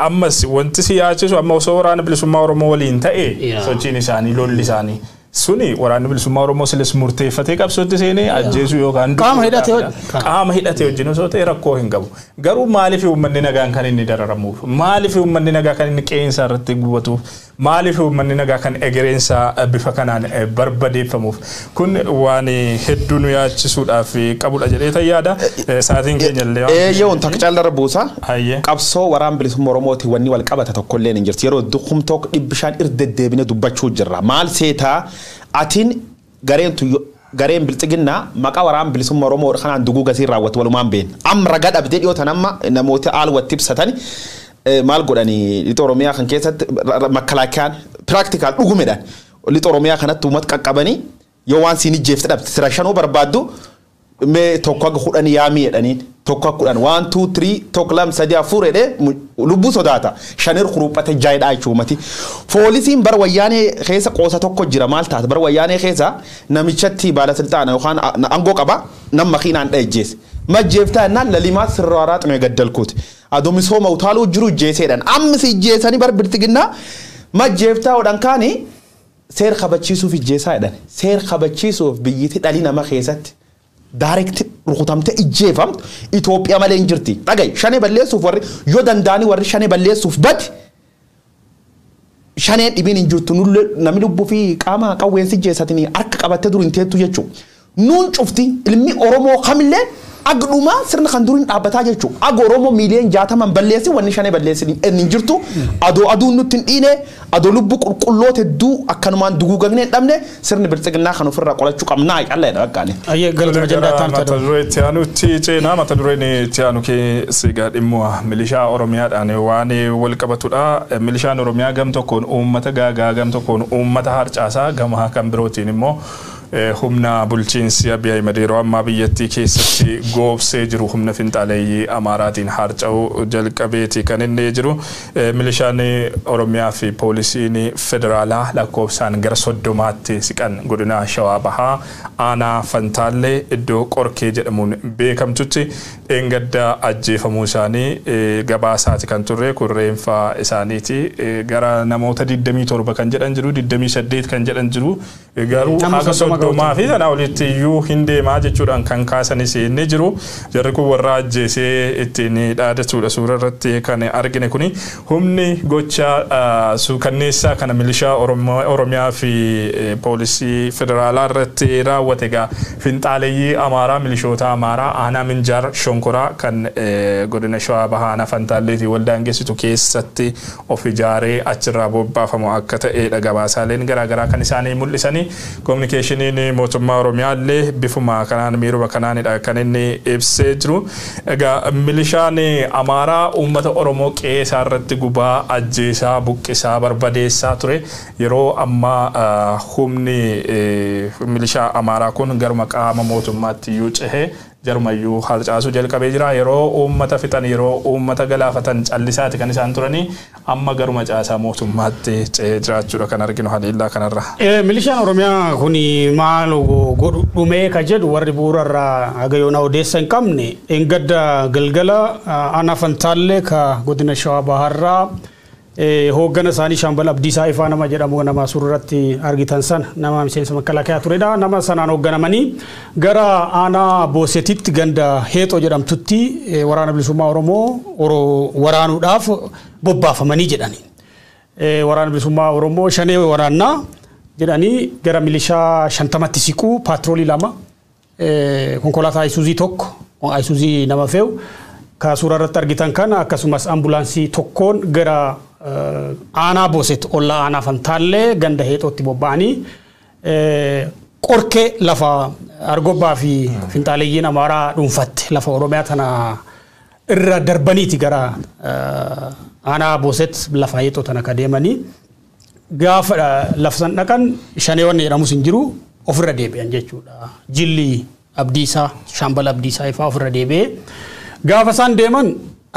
Ammas wanti si yaachisu amma osoo waraana bilisummaa Oromoo waliin ta'e sochiin isaanii lolli isaanii suni waraanni bilisummaa Oromoo silis murteeffatee qabsootti seenee ajjeesuu yookaan qaama hidhatee wajjin osoo ta'e rakkoo hin qabu. Garuu maaliif uummanni nagaan kan inni dararamuuf? Maaliif uummanni nagaa kan inni qeensa irratti gubatuuf? Maaliif uummanni nagaa kan egereensa bifa kanaan barbadeeffamuuf? Kun waan hedduu nu yaachisuudhaaf qabudha jedhee yaada. Sa'aatiin keenya illee. Eeyyee takka caallarra buusa. Qabsoo waraan bilisummaa Oromooti wanni wal qabata tokkollee hin jirti. Yeroo dukum tokko 500 irra deddeebine dubbachuu jirra. Maal seetaa atiin gareen bilxiginnaa maqaa waraan bilisummaa Oromoo kanaan duguuga siin raawwatu walumaan beekna. Amma ragaa dhabdee dhiyootan amma namoota haalwatti ibsatan maal godhanii lixa Oromiyaa kan keessatti makkalaakiyaan piraktikaal dhugumedhaan lixa Oromiyaa kanatti uummata qaqqabanii yoo waan siin ijjeefte dhabde sira shanuu barbaaddu mee tokko akka 10 yaamii jedhaniin tokko akka 10 1 2 3 tokko 2 3 4 jedhee lubbuu sodaata shanir kuruphate jaayidhaa jechuumati. Poolisiin bar wayyaanee keessa qoosa tokko jira maal taata bar wayyaanee keessa namichatti baalasilxaana yookaan aangoo qaba nama makiinaan dha'e majjeeftaa innaan lalimaa sirraaraa xinoo gaddalkuuti. Adoo misooma utaaluu jiru jeeseedhaan ammas ijjeessanii bar bilxiginnaa majjeeftaa odhan kaanii seer kabachiisuuf ijjeessaa jedhan seer kabachiisuuf biyyatti dhalii nama keessatti direct rukutamte ijjeefamtu Itoophiyaa malee hin jirti. Dhaga'i shanee balleessuuf warri yoo danda'anii warri shanee balleessuuf badi shaneen dhibiin hin jirtu namni lubbuu fi qaama qawweensi ijjeessatanii harka qabattee dur hin teettu jechuudha. Nuun cufti ilmi Oromoo kamillee agduma sirna kan duriin dhaabbataa jechuudha. Ag Oromoo miiliyoon 60 balleessi wanni shanee balleessi hin jirtu. Adoo aduun nutti hin dhiine adoo lubbuu qulqulloota hedduu akkanumaan duguugamnee hin dhabne sirni bilxiginnaa kan ofirraa qolachuu qabnaa calleedha bakkaani. Ayyee galma ajandaa ta'an mata duree itti aanutti ceenaa mata dureen itti aanu keessi egaa dhimma milishaa Oromiyaadhaan waan wal qabatudha. Milishaan Oromiyaa gam tokkoon uummata gaagaa gam tokkoon uummata harcaasaa gama kan birootiin immoo humna bulchiinsi Abiy Ahmed yeroo ammaa biyyattii keessatti goobsee jiru humna finxaaleeyyii Amaaraatiin harca'uu jalqabeeti kan inni jiru. Milishaan Oromiyaa fi poolisiin federaalaa lakkoofsaan gara 30tti siqan godina Shawaa Bahaa aanaa Fantaallee iddoo Qorkee jedhamuun beekamtutti dheengadda ajjeefamuu isaanii gabaasaati kan turre kun reenfa isaaniiti. Gara namoota 27 kan jedhan jiru 28 kan jedhan jiru Garuu haga 30 fi sanaa olitti iyyuu hin deemaa jechuudhaan kan kaasanis inni jiru. Jarri kun warra ajjeesee ittiin dhaadatuudha suura irratti kan argine kuni. Humni gocha suukanneessaa kana milishaa Oromiyaa fi poolisii federaalaa irratti raawwate egaa finxaaleeyyii Amaaraa milishoota Amaaraa aanaa Minjaar Shonkoraa kan godina Shawaa Bahaa aanaa Fantaalleetii waldaangeessitu keessatti of ijaaree achirraa bobbaafamu akka ta'edha gabaasaaleen garaagaraa kan isaanii mul'isanii. Kominikeeshiniin mootummaa Oromiyaa illee bifuma kanaan miiruma kanaanidha kan inni ibsee jiru. Egaa milishaan Amaaraa uummata Oromoo qe'ee isaa irratti gubaa, ajjeesaa, buqqisaa, barbadeessaa ture. Yeroo ammaa humni milishaa Amaaraa kun garuma qaama mootummaatti iyyuu cehee jarumayyuu harcaasuu jalqabee jira. Yeroo uummata fixan, yeroo uummata galaafatan callisaati kan isaan turanii amma garuma caasaa mootummaatti cehee jiraachuudha kan arginu haleellaa kanarra. Milishaan Oromiyaa kun maal godhu dhumee ka jedhu warri bu'uura irraa haga yoonaa odeessa hin qabne engadda galgala aanaa Fantaallee ka godina Shawaa Bahaarraa hooggana isaanii Shaambal Abdiisaa Ifaa nama jedhamu nama suurarratti argitan sana nama miseensa makalaakaa turedha. Nama sanaan hoogganamanii gara aanaa Boosetitti ganda Heexoo jedhamtutti waraana bilisummaa Oromoo waraanuudhaaf bobbaafamanii jedhani. Waraana bilisummaa Oromoo shanee waraannaa jedhanii gara milishaa 50tti siquu paatroolii 2 konkolaataa Isuuzii 1 Isuuzii nama fe'u ka suurarratti argitan kana akkasumas ambulaansii 1 gara aanaa Booset ollaa aanaa Fantaallee ganda Heexootti bobba'anii qorkee lafa Argobbaa fi finxaaleeyyiin Amaaraa dhuunfatte lafa Oromiyaa tana irra darbaniiti gara aanaa Booset lafa Heexoo tana ka deemanii gaafa lafa san dhaqan shaneewwan jedhamus hin jiru ofirra deebi'an jechuudha. Jilli Abdiisaa Shaambal Abdiisaa ifaa ofirra deebi'ee gaafa isaan deeman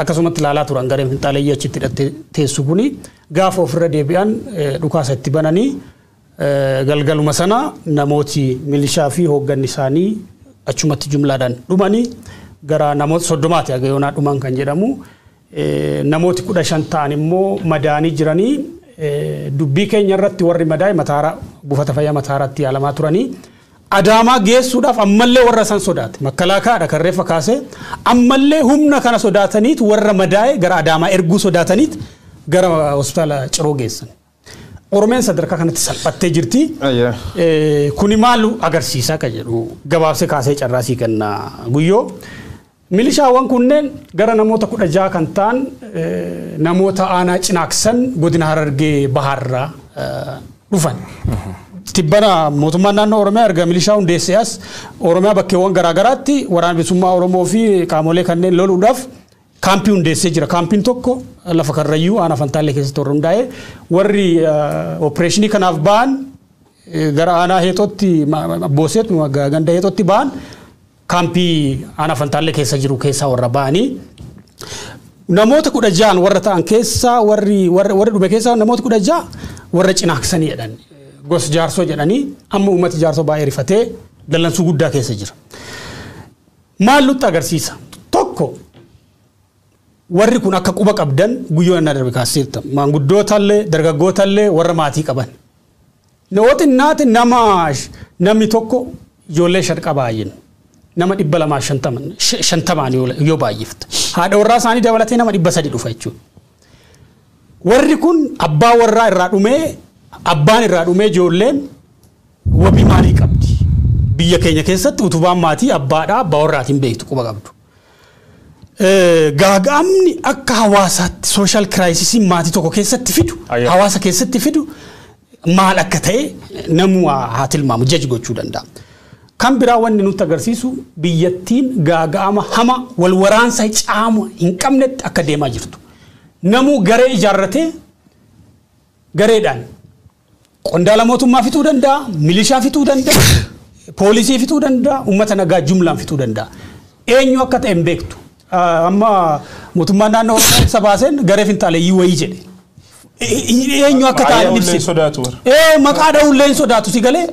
akkasumatti ilaalaa turan gareen finxaaleeyyii achitti hidhattee teessu kuni gaafa ofirra deebi'an dhukaasa itti bananii galgaluma sana namooti milishaa fi hoogganni isaanii achumatti jumlaadhaan dhumanii gara namoota 30 haga yoonaa dhuman kan jedhamu namooti 15 ta'an immoo madaanii jiranii dubbii keenya irratti warri madaa'e Mataara buufata fayyaa Mataaraatti yaalamaa turanii Adaamaa geessuudhaaf ammallee warra san sodaate makkalaakaadha kan reeffa kaasee ammallee humna kana sodaataniit warra madaa'e gara Adaamaa erguu sodaataniit gara hospitaala Ciroo geessan. Oromiyaan sadarkaa kanatti salphattee jirti. Kuni maal agarsiisa ka jedhu gabaabsee kaasee carraasii kenna guyyoo. Milishaawwan kunneen gara namoota 16 kan ta'an namoota aanaa Cinaaksan godina Harargee Bahaarraa dhufan. Tibbana mootummaan naannoo Oromiyaa erga milishaa hundeessee as Oromiyaa bakkeewwan garaagaraatti waraana bilisummaa Oromoo fi qaamolee kanneen loluudhaaf kaampii hundeessee jira. Kaampiin tokko lafa Karrayyuu aanaa Fantaallee keessatti warra hundaa'e warri opereeshinii kanaaf ba'an gara aanaa Heexootti Booseet ganda Heexootti ba'an kaampii aanaa Fantaallee keessa jiru keessaa warra ba'anii namoota 16 warra ta'an keessaa warri dhume keessaa namoota 16 warra Cinaaksanii jedhan. Gosa jaarsoo jedhanii amma uummati jaarsoo baay'ee rifatee dallansuu guddaa keessa jira. Maal nutti agarsiisa? Tokko warri kun akka quba qabdan guyyoo inni darbe kaaseetta. Maanguddootallee dargaggootallee warra maatii qaban. Namooti naati namni tokko ijoollee 5 qabaa jennu. Nama 250 yoo baay'ifte. Haadha warraa isaanii dabalatee nama 300 dhufa jechuudha. Warri kun abbaa warraa irraa dhumee abbaan irraa dhumee ijoolleen wabii maalii qabdi? Biyya keenya keessatti utubaan maatii abbaadhaa abbaa warraatiin beektu quba qabdu. Gaaga'amni akka hawaasaatti sooshaal kiraayisisii maatii tokko keessatti fidu hawaasa keessatti fidu maal akka ta'e namuu haa tilmaamu jaji gochuu danda'a. Kan biraa wanni nutti agarsiisu biyyattiin gaaga'ama hama wal waraansa caamu hin qabnetti akka deemaa jirtu. Namuu garee ijaarratee gareedhaan qondaala mootummaa fituu danda'a, milishaa fituu danda'a, poolisii fituu danda'a, uummata nagaa jumlaan fituu danda'a. Eenyu akka ta'e hin beektu. Amma mootummaan naannoo Oromiyaa ibsa baaseen garee finxaaleeyyii wayii jedhe. Eenyu akka ta'e hin ibsine. Maqaa dha'uullee hin sodaatu si galee.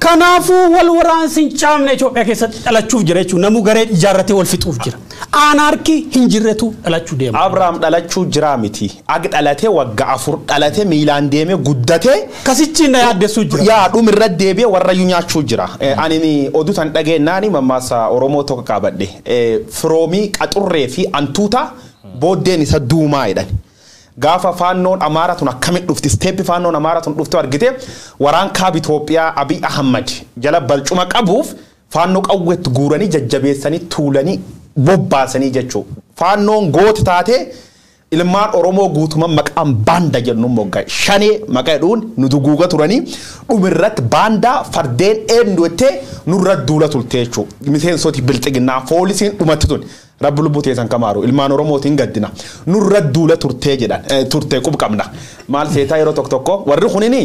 Kanaafuu wal waraansi hin caamne Itoophiyaa keessatti dhalachuuf jira jechuudha. Namuu garee ijaarratee wal fixuuf jira. Anarchy hin jirretu dhalachuu deema. Abrahaam dhalachuu jira miti. Ag dhalatee waggaa 4 dhalatee miilaan deemee guddatee. Kasichi na yaaddessuu jira. Yaa dhumirra deebi'ee warrayyuu nyaachuu jira. Ani oduu tan dhageenyaani mammaasa Oromoo tokko qabadhe. Firoomii qaxurree fi antuuta booddeen isa duumaa jedhan. Gaafa faannoon Amaaraa tun akkamitti dhufti? Step faannoon Amaaraa tun dhuftu argite waraan kaaba Itoophiyaa Abiy Ahmad jala balcuma qabuuf faannoo qawweetti guuranii jajjabeessanii tuulanii bobbaasanii jechuudha. Faannoon goota taatee ilmaan Oromoo guutumaan maqaan baanda jennu moggaa'e. Shanee maqaa jedhuun nu duguuga turanii dhumirratti baandaa fardeen eenyu jettee nurra duula turte jechuudha. Miseensoti bilxiginnaa foolisiin dhumatti tun. Rabbi lubbuu teessan kamaaru ilmaan Oromootiin gaddina nurra duula turtee jedhan turtee qub qabna. Maal seetaa yeroo tokko tokko warri kunini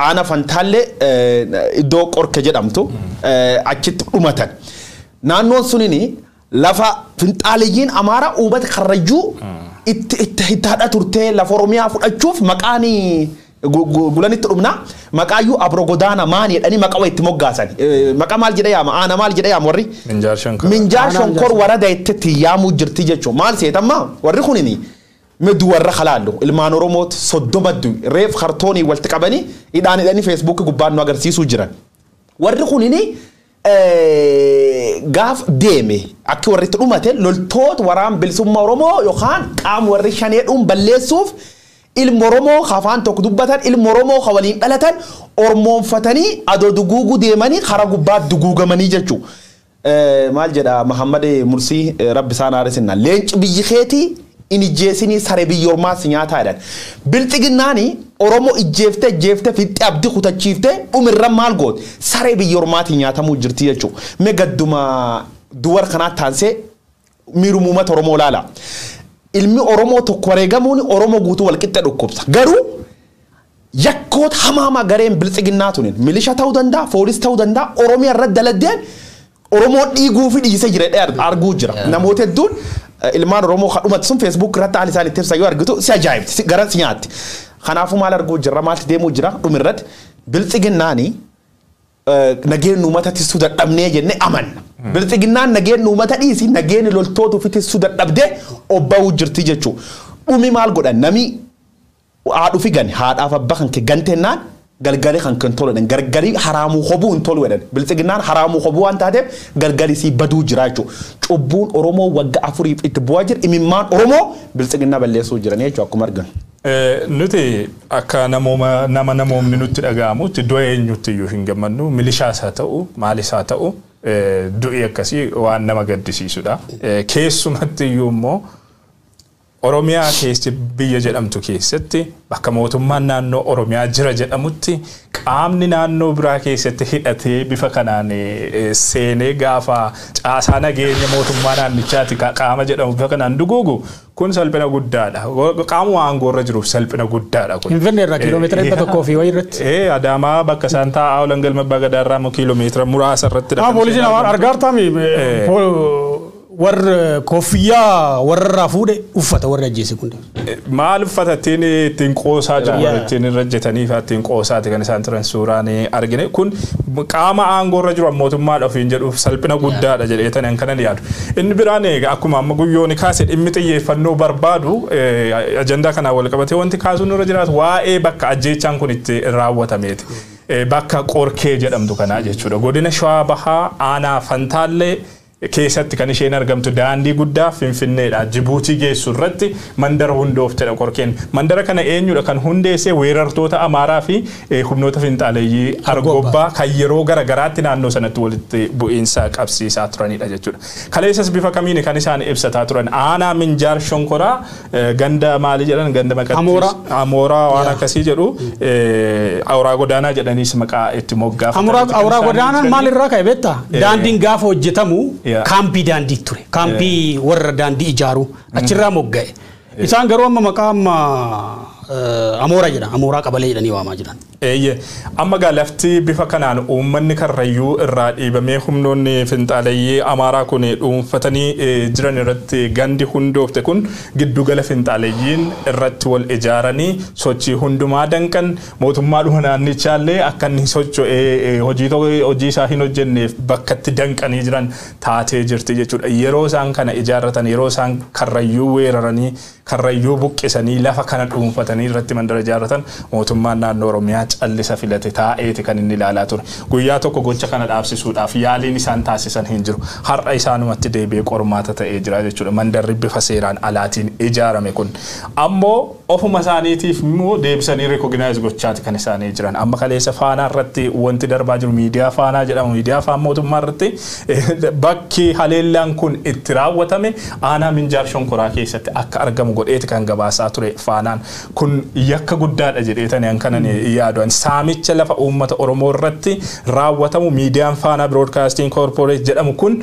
aana fantaallee iddoo qorke jedhamtu achitti dhumatan. Naannoon sunini lafa finxaaliyyiin Amaaraa uummata Karrayyuu itti haadha turtee lafa Oromiyaa fudhachuuf maqaan gulanitti dhumna maqaayyuu Abro Godaana maani jedhanii maqaa itti moggaasan. Maqaa maal jedha yaama aana maal jedha yaama warri? Minjaar Shankor. Minjaar Shankor warada itti yaamuu jirti jechuudha. Maal seetamma warri kunini midu warra halaallu ilmaan Oromooti 30 reef kartoonii walitti qabanii hidhaan hidhanii feesbuukii gubbaan nu agarsiisuu jiran. Warri kunini gaaf deeme akka warri itti dhumate loltoota waraan bilisummaa Oromoo yookaan qaama warri shanee dhuun balleessuuf ilma Oromoo afaan tokko dubbatan ilma Oromoo ka waliin dhalatan ormoonfatanii adoo duguuguu deemanii karaa gubbaa duguugamanii jechuudha. Maal jedha Muhammad Mursii Rabbi isaan haarisinna leenci biyyi keetii in ijjeesinii saree biyya ormaas nyaataa jedhan. Bilxiginnaani Oromoo ijjeeftee ijjeeftee fixee abdii kutachiiftee dhumirra maal goote saree biyya ormaatiin nyaatamuu jirti jechuudha. Mee gadduma duwar kanaa taansee miiruma uummata Oromoo laala. Ilmi Oromoo tokko wareegamuun Oromoo guutuu walqixxee dhukkubsa. Garuu yakkoota hamaamaa gareen bilxiginnaa tunin milisha ta'uu danda'a, foolis ta'uu danda'a, Oromiyaa irra daladdeen Oromoo dhiiguu fi dhiisee jira arguu jira. Namoota hedduun ilmaan Oromoo kadhumatti sun Facebook irratti haala isaan itti ibsan yoo argitu si ajaa'ibti, garan si nyaatti. Kanaafuu maal arguu jirra, maalti deemuu jira dhumirratti bilxiginnaani nageenyi uummata tissuu dadhabnee jennee amanna. Bilxiginnaan nageenyi uummata dhiisi nageenyi loltoota ofi tissuu dadhabdee obba'uu jirti jechuudha. Dhumi maal godhan nami haadhu fi gani haadhaaf abbaa kan kee ganteennaan galgalii kan kan tolu jedhan gargarii haraamuu hobuu hin tolu jedhan bilxiginnaan haraamuu hobuu waan taateef galgalii sii baduu jira jechuudha. Cubbuun Oromoo waggaa 4 itti bu'aa jira imimmaan Oromoo bilxiginnaa balleessuu jiran jechuudha akkuma arginu. Nuti akka nama namoomni nutti dhaga'amutti du'a eenyutti iyyuu hin gammannu milishaas haa ta'u maalis haa ta'u du'i akkasii waan nama gaddisiisudha. Keessumatti iyyuu immoo Oromiyaa keessi biyya jedhamtu keessatti bakka mootummaan naannoo Oromiyaa jira jedhamutti qaamni naannoo biraa keessatti hidhatee bifa kanaan seenee gaafa caasaa nageenya mootummaa naannichaati qaama jedhamu bifa kanaan duguugu kun salphina guddaadha. Qaamuma aangoo irra jiruuf salphina guddaadha kun. Finfinnee irraa kiiloomeetira 100 fi wayii irratti. Adaamaa bakka isaan taa'aa oolan galma abbaa gadaa irraa immoo kiiloomeetira muraasa irratti. Poolisiin argaartaami warra koffiyyaa warra fuudhe uffata warra ajjeese kun. Maal uffata ittiin qoosaa jiru ittiin irra jetanii fi ittiin qoosaati kan isaan turan suuraan argine kun qaama aangoo irra jiru mootummaadha ofiin jedhuuf salphina guddaadha jedheetan kanan yaadu. Inni biraan egaa akkuma amma guyyoon kaase dhimmi xiyyeeffannoo barbaadu ajandaa kanaan wal qabatee wanti kaasuun irra jiraatu waa'ee bakka ajjeechaan kun itti raawwatameeti. Bakka Qorkee jedhamtu kanaa jechuudha. Godina Shawaa Bahaa aanaa Fantaallee keessatti kan isheen argamtu daandii guddaa Finfinneedha. Jibuutii geessu irratti mandara hundooftedha Qorkeen. Mandara kana eenyudha kan hundeesse weerartoota Amaaraa fi humnoota finxaaleeyyii Argobbaa kan yeroo garagaraatti naannoo sanatti walitti bu'iinsa qabsiisaa turanidha jechuudha. Kaleessas bifa kamiin kan isaan ibsataa turan aanaa Minjaar Shonkoraa ganda maalii jedhan ganda maqaa Amooraa waan akkasii jedhu Awuraa Godaanaa jedhaniis maqaa itti moggaafatan. Awuraa Godaanaan maalirraa ka'e beektaa? Daandiin gaafa hojjetamu kaampii daandii ture. Kaampii warra daandii ijaaru achirraa mogga'e. Isaan garuu amma maqaa amma Amoora jedhan, Amooraa qabalee jedhanii waamaa jiran. Eeyyee, amma gaa lafti bifa kanaan uummanni Karrayyuu irraa dhiibamee humnoonni finxaaleyyii Amaaraa kun dhuunfatanii jiran irratti gandi hundoofte kun giddugala finxaaleyyiin irratti wal ijaaranii sochii hundumaa danqan, mootummaa dhuma naannichaallee akka inni socho'ee hojii isaa hin hojjenneef bakkatti danqanii jiran taatee jirti jechuudha. Yeroo isaan kana ijaarratan, yeroo isaan Karrayyuu weeraranii, Karrayyuu buqqisanii, lafa kana dhuunfatanii irratti mandara ijaarratan, mootummaan naannoo Oromiyaa callisa filate taa'eeti kan inni ilaalaa ture. Guyyaa tokko gocha kana dhaabsisuudhaaf yaaliin isaan taasisan hin jiru. Har'a isaanumatti deebi'ee qormaata ta'ee jira jechuudha. Mandarri bifa seeraan alaatiin ijaarame kun. Ammoo ofuma isaaniitiif immoo deebisanii recognize gochaati kan isaanii jiran. Amma kaleessa Faanaa irratti wanti darbaa jiru, miidiyaa Faanaa jedhamu, miidiyaa afaan mootummaa irratti, bakki haleellaan kun itti raawwatame aanaa Minjaar Shonkoraa keessatti akka argamu godheeti kan gabaasaa ture Faanaan. Kun yakka guddaadha jedheetani kanan yaadu. Saamicha lafa uummata Oromoo irratti raawwatamu miidiyaan Faanaa Broadcasting Corporate jedhamu kun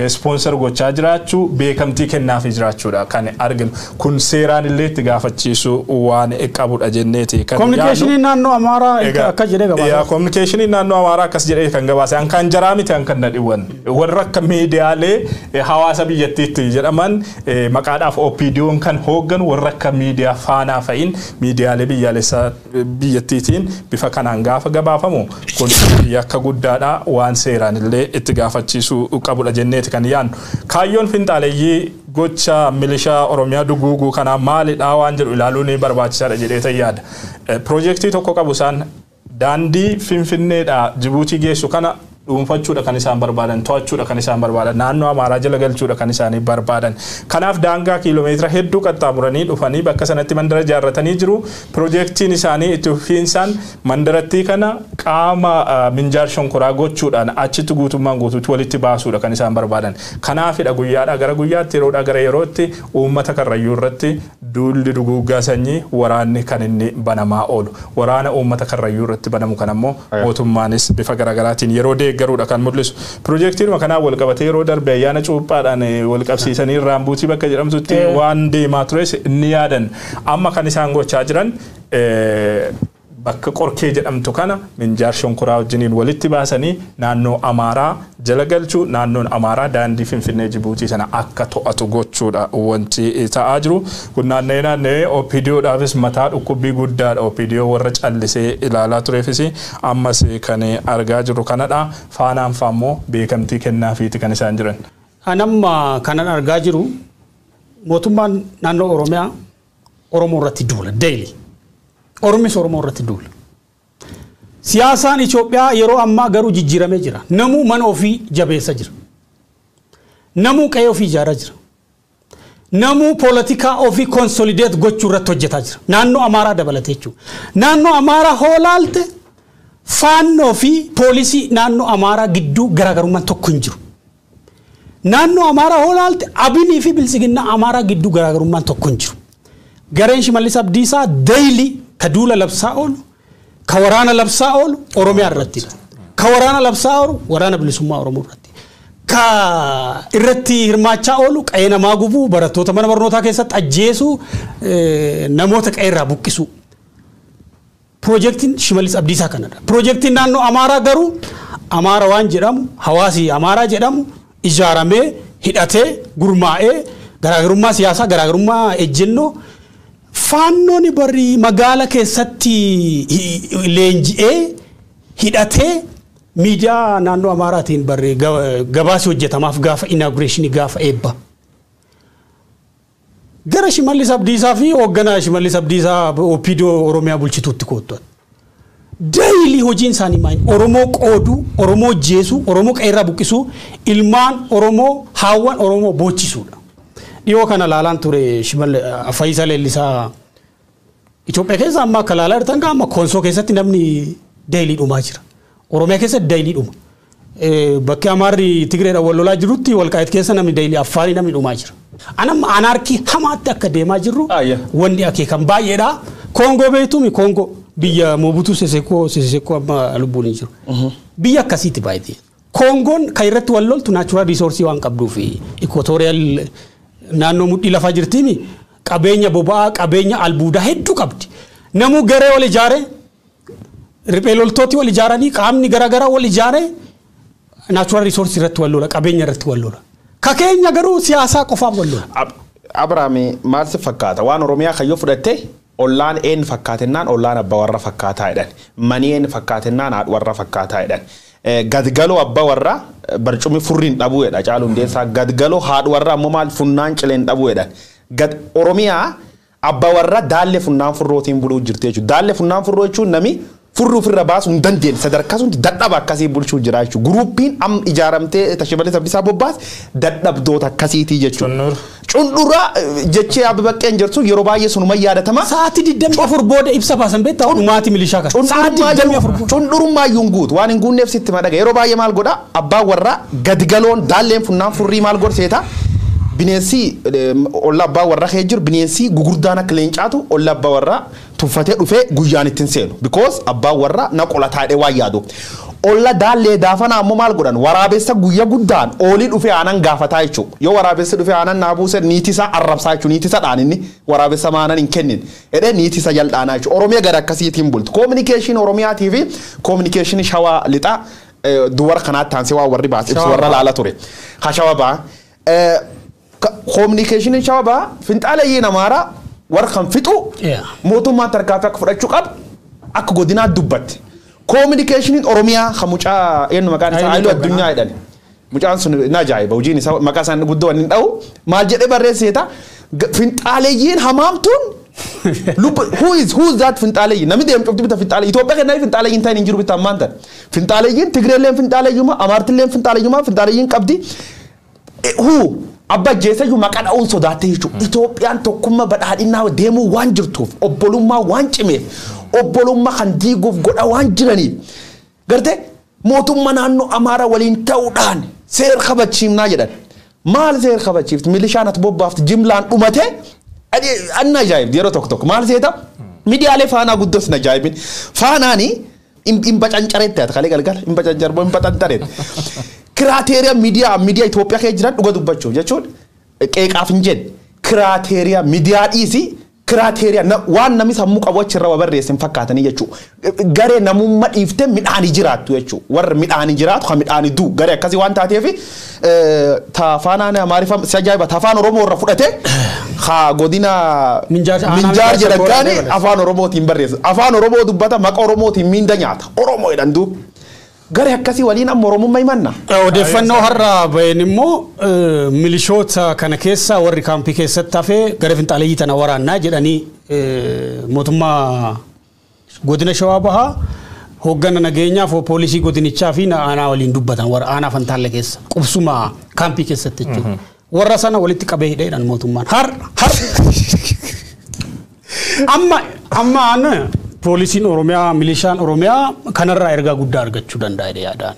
sponsor gochaa jiraachuu, beekamtii kennaafii jiraachuudha kan arginu. Kun seeraan illee itti gaafachiisu waan qabudha jenneeti kan Kominikeeshiniin naannoo Amaaraa akka jedhee gabaasa. Kominikeeshiniin naannoo Amaaraa akkas jedhee kan gabaase. Kan jaraa miti kan nadhiiwwan. Warra akka miidiyaalee hawaasa biyyattiitti jedhaman maqaadhaaf OPDO'n kan hoogganu, warra akka miidiyaa Faanaa fa'in miidiyaalee biyyaalessaa biyyattiitiin bifa kanaan gaafa gabaafamu, kun yakka guddaadha, waan seeraan illee itti gaafachiisuu qabudha jenneeti kan yaadnu. Kaayyoon finxaaleeyyii gocha milishaa Oromiyaa duguuguu kanaa maalidha waan jedhu ilaaluun barbaachisaadha jedhee yaada. Piroojeektii tokko qabu isaan, daandii Finfinneedhaa Jibuutii geessu kana dhuunfachuudha kan isaan barbaadan, to'achuudha kan isaan barbaadan, naannoo Amaaraa jala galchuudha kan isaanii barbaadan. Kanaaf daangaa kiiloomeetira hedduu qaxxaamuranii dhufanii bakka sanatti mandara ijaarratanii jiru. Piroojeektiin isaanii itti fufiinsaan mandarattii kana qaama Minjaar Shonkoraa gochuudhaan achitti guutummaan guutuutti walitti baasuudha kan isaan barbaadan. Kanaafidha guyyaadhaa gara guyyaatti, yeroodhaa gara yerootti uummata Karrayyuu irratti duulli duguuggaa sanyii, waraanni kan inni banamaa oolu. Waraana uummata Karrayyuu irratti banamu kan ammoo mootummaanis bifa garaagaraatiin yeroo deeggaruudha kan mul'isu. Piroojeektiinuma kanaan wal qabatee yeroo darbe ayyaana cuuphaadhaan wal qabsiisanii Raambuutii bakka jedhamtutti waan deemaa tures ni yaadan. Amma kan isaan gochaa jiran bakka Qorkee jedhamtu kana Minjaar Shonkoraa wajjiniin walitti baasanii naannoo Amaaraa jala galchuu, naannoon Amaaraa daandii Finfinnee Jibuutii sana akka to'atu gochuudha wanti ta'aa jiru. Kun naanna'ee naanna'ee OPDOdhaafis mataa dhukkubbii guddaadha. OPDO warra callisee ilaalaa tureefis ammas kan argaa jirru kanadha. Faanaan faammoo beekamtii kennaafiiti kan isaan jiran. Anamma kanan argaa jiru, mootummaan naannoo Oromiyaa Oromoo irratti duula daily. Oromis Oromoo irratti duula. Siyaasaan Itoophiyaa yeroo ammaa garuu jijjiiramee jira. Namuu mana ofii jabeessa jira. Namuu qe'ee ofii ijaaraa jira. Namuu poolitikaa ofii consolidate gochuu irratti hojjetaa jira. Naannoo Amaaraa dabalatee jechuudha. Naannoo Amaaraa hoolaalte, Faannoo fi poolisii naannoo Amaaraa gidduu garaagarummaan tokko hin jiru. Naannoo Amaaraa hoolaalte, Abinii fi Biltsiginnaa Amaaraa gidduu garaagarummaan tokko hin jiru. Gareen Shimallis Abdiisaa daily ka duula labsaa oolu, ka waraana labsaa oolu Oromiyaa irrattidha. Ka waraana labsaa oolu Waraana Bilisummaa Oromoo irratti. Ka irratti hirmaachaa oolu qe'ee namaa gubuu, barattoota mana barnootaa keessatti ajjeesuu, namoota qe'ee irraa buqqisuu. Piroojeektiin Shimallis Abdiisaa kanadha. Piroojeektiin naannoo Amaaraa garuu Amaara waan jedhamu, hawaasi Amaaraa jedhamu ijaaramee, hidhatee, gurmaa'ee, garaagarummaa siyaasaa, garaagarummaa ejjennoo, Faannoon barri magaala keessatti leenji'ee, hidhatee, miidiyaa naannoo Amaaraatiin barri gabaasi hojjetamaaf gaafa inauguration, gaafa eebba. Gara Shimallis Abdiisaa fi hoogganaa Shimallis Abdiisaa OPDO Oromiyaa bulchituutti koottu. Daily hojiin isaanii maali? Oromoo qooduu, Oromoo jeesuu, Oromoo qeerraa buqqisuu, ilmaan Oromoo, haawwan Oromoo boochisuudha. Dhiyoo kana laalaan ture Fayyisaa Leellisaa. Itoophiyaa keessa amma akka laalaa jirtan, amma Koonsoo keessatti namni daily dhumaa jira. Oromiyaa keessatti daily dhuma. Bakki Amaarri Tigreedhaan wal lolaa jirutti, Walqaayit keessa namni daily, Affaarii namni dhumaa jira. Anamma anarchy hamaatti akka deemaa jirru wanni akeekan baay'eedha. Koongoo beektuumi? Koongoo biyya Mobutu Sese Seko amma lubbuun hin jiru. Biyya akkasiiti baay'ee. Koongoon kan irratti wal loltu natural resource waan qabduuf, equatorial naannoo mudhii lafaa jirtiimi, qabeenya boba'aa, qabeenya albuudaa hedduu qabdi. Namuu garee wal ijaare, riphee loltooti wal ijaaranii, qaamni garaagaraa wal ijaare, natural resource irratti wal lola, qabeenya irratti wal lola. Ka keenya garuu siyaasaa qofaaf wal lola. Abrahaam, maal si fakkaata? Waan Oromiyaa kayyoo fudhatte, ollaan een fakkaatennaan ollaan abbaa warra fakkaataa jedhan. Manii een fakkaatennaan haadha warra fakkaataa jedhan. Gadgaloo abbaa warraa barcumi furriin dhabuu jedha Caaluu Hundeessaa. Gadgaloo haadha warraa ammoo maal funnaan cileen dhabuu jedhan. Gad Oromiyaa abbaa warraa daallee funnaan furrootiin buluu jirti jechuudha. Daallee funnaan furroo jechuun nami furrii ofirra baasuu hin dandeenye, sadarkaa sun dadhaba akkasii bulchuu jira jechuudha. Groupiin am ijaaramtee Tashimalee Abdiisaa bobbaas dadhabdoota akkasiitii jechuudha. Cunnuur. Cundura jechee Abbi Baqqeen jirtu yeroo baay'ee sunuma yaadatama. Sa'aatii 24 booda ibsa baasan, beektaa, dhumaatii milishaa kana. Sa'aatii 24 booda. Cundurummaa iyyuu hin guutu, waan hin guunneef sitti madhaga. Yeroo baay'ee maal godha abbaan warraa gadgaloon daalleen funnaan furrii maal godhseeta? Bineensi olla abbaa warraa kee jiru, bineensi gugurdaan akka leencaatu olla abbaa warraa tuffatee dhufee guyyaan ittiin seenu. Because abbaan warraa na qolataadhee waan yaadu. Olla daallee daafanaa ammoo maal godhan? Waraabessa guyya guddaan oolii dhufee aanan gaafataa jechuudha. Yoo waraabessi dhufee aanan naa buuse, niitisa arrabsaa jechuudha. Niitisa dhaan inni waraabessa maanan hin kennin. Jedhee niitisa jal'aanaa jechuudha. Oromiyaa gara akkasiitiin bultu. Communication Oromiyaatii fi communication Shawaa Lixaa duwara kanaatti aansee waan warri baas ibsu warra laala ture. Ha Shawaa Bahaa. Communication Shawaa Bahaa finxaaleeyyiin Amaaraa warra kan fixu mootummaan tarkaanfii akka fudhachuu qabu akka godinaa dubbatte. Communicationiin Oromiyaa kan mucaa eenyu maqaan isaa Haayiluu Addunyaa jedhan. Mucaan sun na ajaa'iba, hojiin isaa maqaa isaan guddoo waan hin dha'u, maal jedhee barreesseeta? Finxaaleeyyiin hamaamtuun lubbu. Who is that finxaaleeyyiin? Namni deemu cufti bita finxaaleeyyii. Itoophiyaa kennaa finxaaleeyyiin ta'in hin jiru bita ammaan tan. Finxaaleeyyiin Tigreelleen finxaaleeyyuma, Amaartilleen finxaaleeyyuma, finxaaleeyyiin qabdi. Who abba jeesayyuu maqaa dha'uun sodaatte jechuudha. Itoophiyaan tokkummaa badhaadhinaa deemuu waan jirtuuf, obbolummaa waan cimeef, obbolummaa kan diiguuf godha waan jiraniif. Gartee mootummaa naannoo Amaaraa waliin ta'uudhaan seera kabachiifnaa jedhan. Maal seera kabachiifti? Milishaan ati bobbaafti jimlaan dhumate. Anna ajaa'ibdi yeroo tokko tokko maal seeta? Miidiyaalee Faanaa guddos na ajaa'ibin. Faanaani hin bacancareetti ati kalee galgala hin bacancarmoo hin baxantareetti. Criteria miidiyaa Itoophiyaa keessa jiran, dhuga dubbachuuf jechuun qeeqaaf hin jenne, criteria miidiyaa dhiisi, criteria waan namni sammuu qabu achirra waa barreesse hin fakkaatanii jechuudha. Garee namummaa dhiiftee midhaanii jiraattu jechuudha. Warra midhaanii jiraatu kan midhaanii du'u garee akkasii waan taateef, taafaanaan Amaariffaa si ajaa'iba, tafaan Oromoo irra fudhate haa godina Minjaar jedhan kaani afaan Oromootiin barreessa. Afaan Oromoo dubbata, maqa Oromootiin miinda nyaata. Oromoo jedhan duuba. Garee akkasii waliin amma Oromummaa himanna. Odeeffannoo har'a baheen immoo milishoota kana keessa warri kaampii keessatti hafee gara finxaaleeyyii tana waraannaa jedhanii mootummaa godina Shawaa Bahaa hooggana nageenyaaf poolisii godinichaa fi aanaa waliin dubbatan, warra aanaa Fantaalle keessa qubsuma kaampii keessatti jechuudha. Warra sana walitti qabee hidheedhaan mootummaan har har amma amma poolisiin Oromiyaa, milishaan Oromiyaa kanarraa ergaa guddaa argachuu danda'a jedhee yaadaan.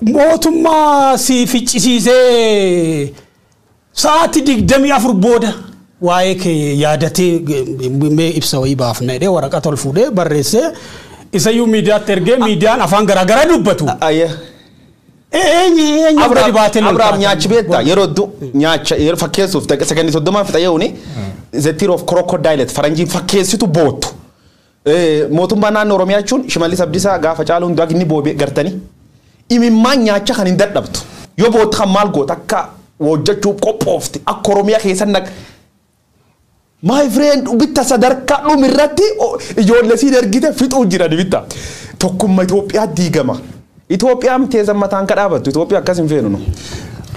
Mootummaa si ficcisiisee sa'aatii 24 booda waa'ee kee yaadatee mee ibsa wayii baafna jedhee waraqata ol fuudhee barreessee isayyuu miidiyaatti ergee miidiyaan afaan garaagaraa dubbatu. Eenyu eenyu gadi baatee loltaa? Abrahaam, nyaachi beektaa yeroo du nyaacha yeroo fakkeessuuf sekondii 30 fixa yerooni the tear of crocodile faranjiin fakkeessitu boottu. Mootummaa naannoo Oromiyaa jechuun Shimallis Abdiisaa gaafa caaluun du'a inni boobee gartanii imimmaan nyaacha kan hin dadhabtu. Yoo boottu kan maal goota, akka hojjechuuf qophoofte akka Oromiyaa keessa naq. My friend, bitta sadarkaa dhumirratti ijoollee siin ergite fixuu jiran bitta. Tokkummaa Itoophiyaa diigama. Itoophiyaan teessan mataan ka dhaabattu Itoophiyaa akkas hin feenu nu.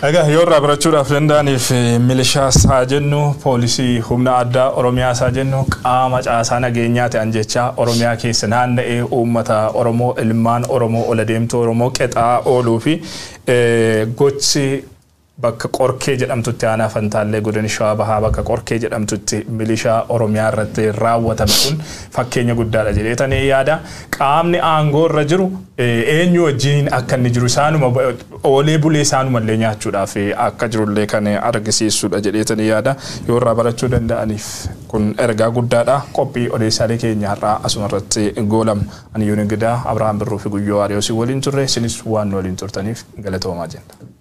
Egaa yoo irraa barachuudhaaf danda'aniif, milishaas haa jennu, poolisii humna addaa Oromiyaas haa jennu, qaama caasaa nageenyaa ta'an jecha Oromiyaa keessa naanna'ee uummata Oromoo, ilmaan Oromoo, ola deemtuu Oromoo qexaa ooluu fi gochi bakka Qorkee jedhamtutti, aanaa Fantaallee, godina Shawaa Bahaa, bakka Qorkee jedhamtutti milishaa Oromiyaa irratti raawwatame kun fakkeenya guddaadha jedheetanii yaada. Qaamni aangoo irra jiru eenyu wajjin akka inni jiru, isaanuma oolee bulee isaanumallee nyaachuudhaaf akka jirullee kan argisiisudha jedheetanii yaada. Yoo irraa barachuu danda'aniif kun ergaa guddaadha. Qophii odeessaalee keenya har'aa asuma irratti goolamna. Ani Yuuni Gidaa, Abrahaam Birruu fi Guyyoo Waariyoosii waliin turre, isinis waan nu waliin turtaniif galatoomaa jenna.